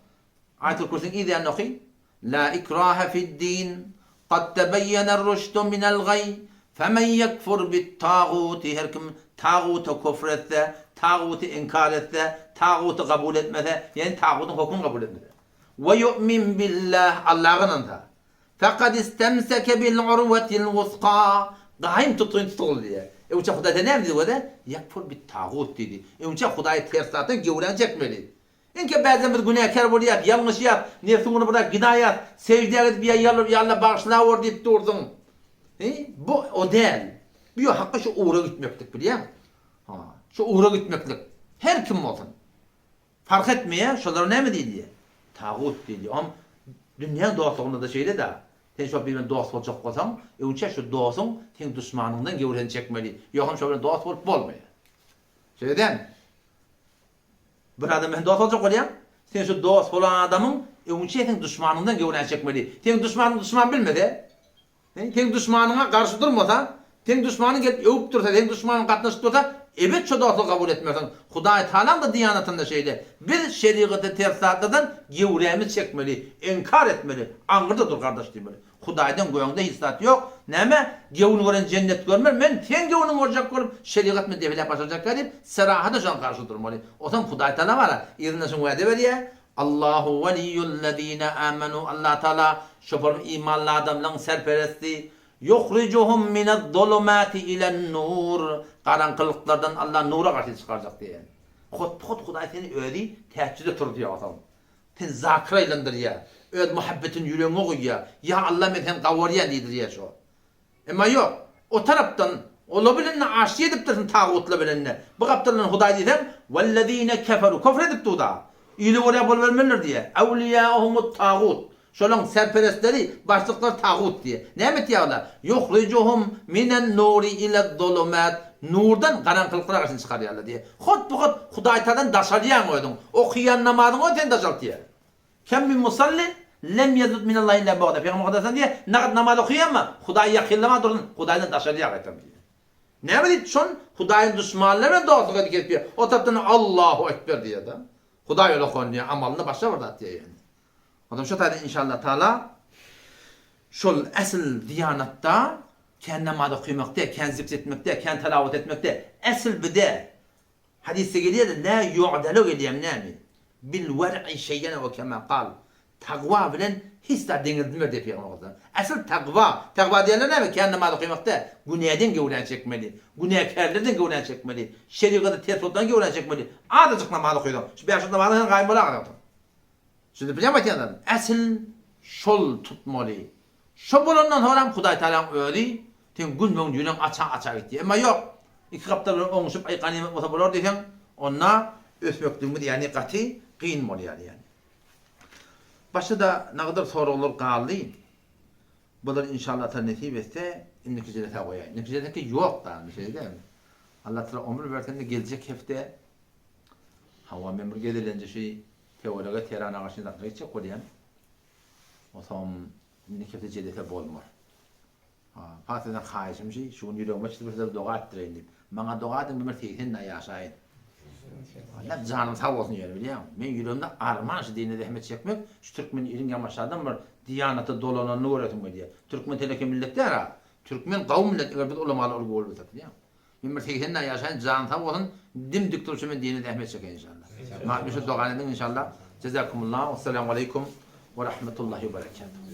Aýatul Kürsiniň yz ýanyny oky. La ikraha fid-din, kad tebeýýener-ruşdu minel-gaý, femen ýekfur bit-taguti, her kim taguta küfr etse, taguty inkar etse, taguty kabul etmese, ýagny tagutyň hökmüni kabul etmese, we ýu'min billah, Allaha ynansa, Fekad istemseke bil urwetil wuska, gaýym tutgyn tutuldy diýýär. Öňçe Hudaý sen näme diýdi göze? Ýekfur bit tagut diýdi. Öňçe Hudaýy ters zatdan göwräňi çekmeli. Iňke bäzden biz günäkär bolýas, ýalňyşýas, nebsiň ugruna bir zat gidaýas, seždä gidip ýa ýalbar ýa Alla bagyşlawor diýip dursuň. He, bu o däl. Bu ýa hakga şu ugra gitmeklik bilýäňmi? Ha, şu ugra gitmeklik. Her kim bolsun. Parh etmeýär, şolara näme diýilýär? Tagut diýilýär. Oňam dünýäň dostlugynda-da şeýle-dä. Sen şo biri bilen dost boljak bolsaň, öňçä şu dostuň seň duşmanyňdan gewresini çekmeli. Ýogsam şo bilen dost bolup bolmaýar. Şeýle dälmi? Bir adam bilen dost boljak bolýaň, sen şu dost bolan adamyň öňçä seň duşmanyňdan gewräni çekmeli. Seň duşmanyň duşman bilmese, Seň duşmanyňa garşy durmasa, seň duşmanyň gelip öwüp dursa, seň duşmanyň gatnaşyp dursa, ebet şo dostlugy kabul etmersiň. Hudaý Tagalaň-da diýanatynda şeýle. Biz şerigata ters zatlardan gewrämizi çekmeli, inkar etmeli, aňyrda dur gardaş diýmeli. Hudaýdan göňde hiç zat ýok. Näme, gewün gören jennet görmer, men seň gewüniňi görjek bolup, şerigat meni depeläp başarjakka diýip, serahata şoňa garşy durmaly. Otam Hudaý Tagala bar-a, yzyndan şuň wada berýär, Allahu weliýullezine amenu Allah Taala şoparyň imanly adamlaryň serperesti, Ýuhrijuhum minez-zulumati ilen-nur garaňkylyklardan Allah nura garşy çykarjak diýen. Hotpot Hudaý seni özi tähjüde turuzýar osaň. Seni zakyr aýlandyrýar. Öz muhabbetini ýüregiňe guýýar. Ýa Alla men seni gawarýan diýdirýär şo. Emma ýok. O tarapdan olar bilen-de aşty edipdirsiň tagutlar bilen-de. Bu gapdaldan Hudaý diýseň, Wellezine keferu, köfr edip dur-da. Ile görä bolubermelidir diýýär. Ewliýauhumut tagut. Şolaň serperestleri, başlyklary tagut diýýär. Näme etýär olar? Ýuhrijuhum minen nuri ilez-zulumat. Nurdan garaňkylyklara garşy çykarýarlar diýýär. Hut-bu-hut Hudaýtagdan daşalýaň özüň. Okaýan namazyň özi seni daşaltýar. Kem min musallin lem ýezud minallahi illa bu'da. Pygamber Mukaddes diýýär, Nagt namaz okaýanma, Hudaý ýakynlama dursun, Hudaýdan daşalýar gaýtam diýýär. Näme diýip şon Hudaýyň duşmanlary bilen dostluk edip gezip ýör. O tarapdan Allahu ekber diýýär-de. Hudaý ol okan diýýär, amalynda başga bir zat diýýär ýöne. Onsoň şo taýdan inşallah taala şol äsl diýanatda kän namaz okamakda, kän zikr etmekde, kän telawat etmekde äsl bide Hadysda gelýär, Lä ýu'delu gelýär näme? Bil wer'i şeý'en ew kema kal. Takwa bilen hiç zat deňeldilmez diýýär Pygamber Aleyhisselam. Asyl takwa, takwa diýenler näme? Kän namaz okamak däl, günäden göwräni çekmeli, günäkärlerden göwräni çekmeli, şerigata ters bolsaň göwräni çekmeli. Azajyk namaz okaýsaň, şu bäş wagt namazyň hem gaýym bolaýar. Siz bilýän aýtýan zadym. Äsl şol tutmaly. Şo bolandan soňram Hudaý Tagalaň özi seň günbe-gün ýüregiň aça-aça gitýär. Emma ýok, iki gapdal bilen oňuşyp, aý ganymat bolsa bolar diýseň, onda ösmekligimiz ýagny gaty kyn bolýar ýagny. Başda-da nagadar soraglar galdy. Bular inşallah Taala nesip etse indiki jelesä goýaýyn. Indiki jeleseki ýok da, şeýle dälmi? Allah Taala ömür berse indi geljek hepde hawa men bir gezelenje şu Töwerege Teran agaçyny zatlara gitjek bolýan. Otam indi kese jelese bolmar. Ha, sizden haýyşym şi, şu gün ýüregime çytyp size doga etdireýin diýip. Maňa doga ediň, men bir 80 daý ýaşaýyn. Allah janym sag bolsun ýöne bilýäňmi? Men ýüregimde arman şu dine zähmet çekmek, şu türkmen iliň ýamaşadan bir diýanata dolananyny göresim gelýär. Türkmen teleke millet däl-a. Türkmen gawy millet eger biz ulamalar urgy bolubilsek bilýäňmi? Men bir 80 daý ýaşaýyn, janyň sag bolsun, dim dik durşa men dine zähmet çekeýin inşallah. Maňa şu dogany ediň inşallah. Jezakumullah. Wessalamu aleýkum we rahmetullahi we berekatuh.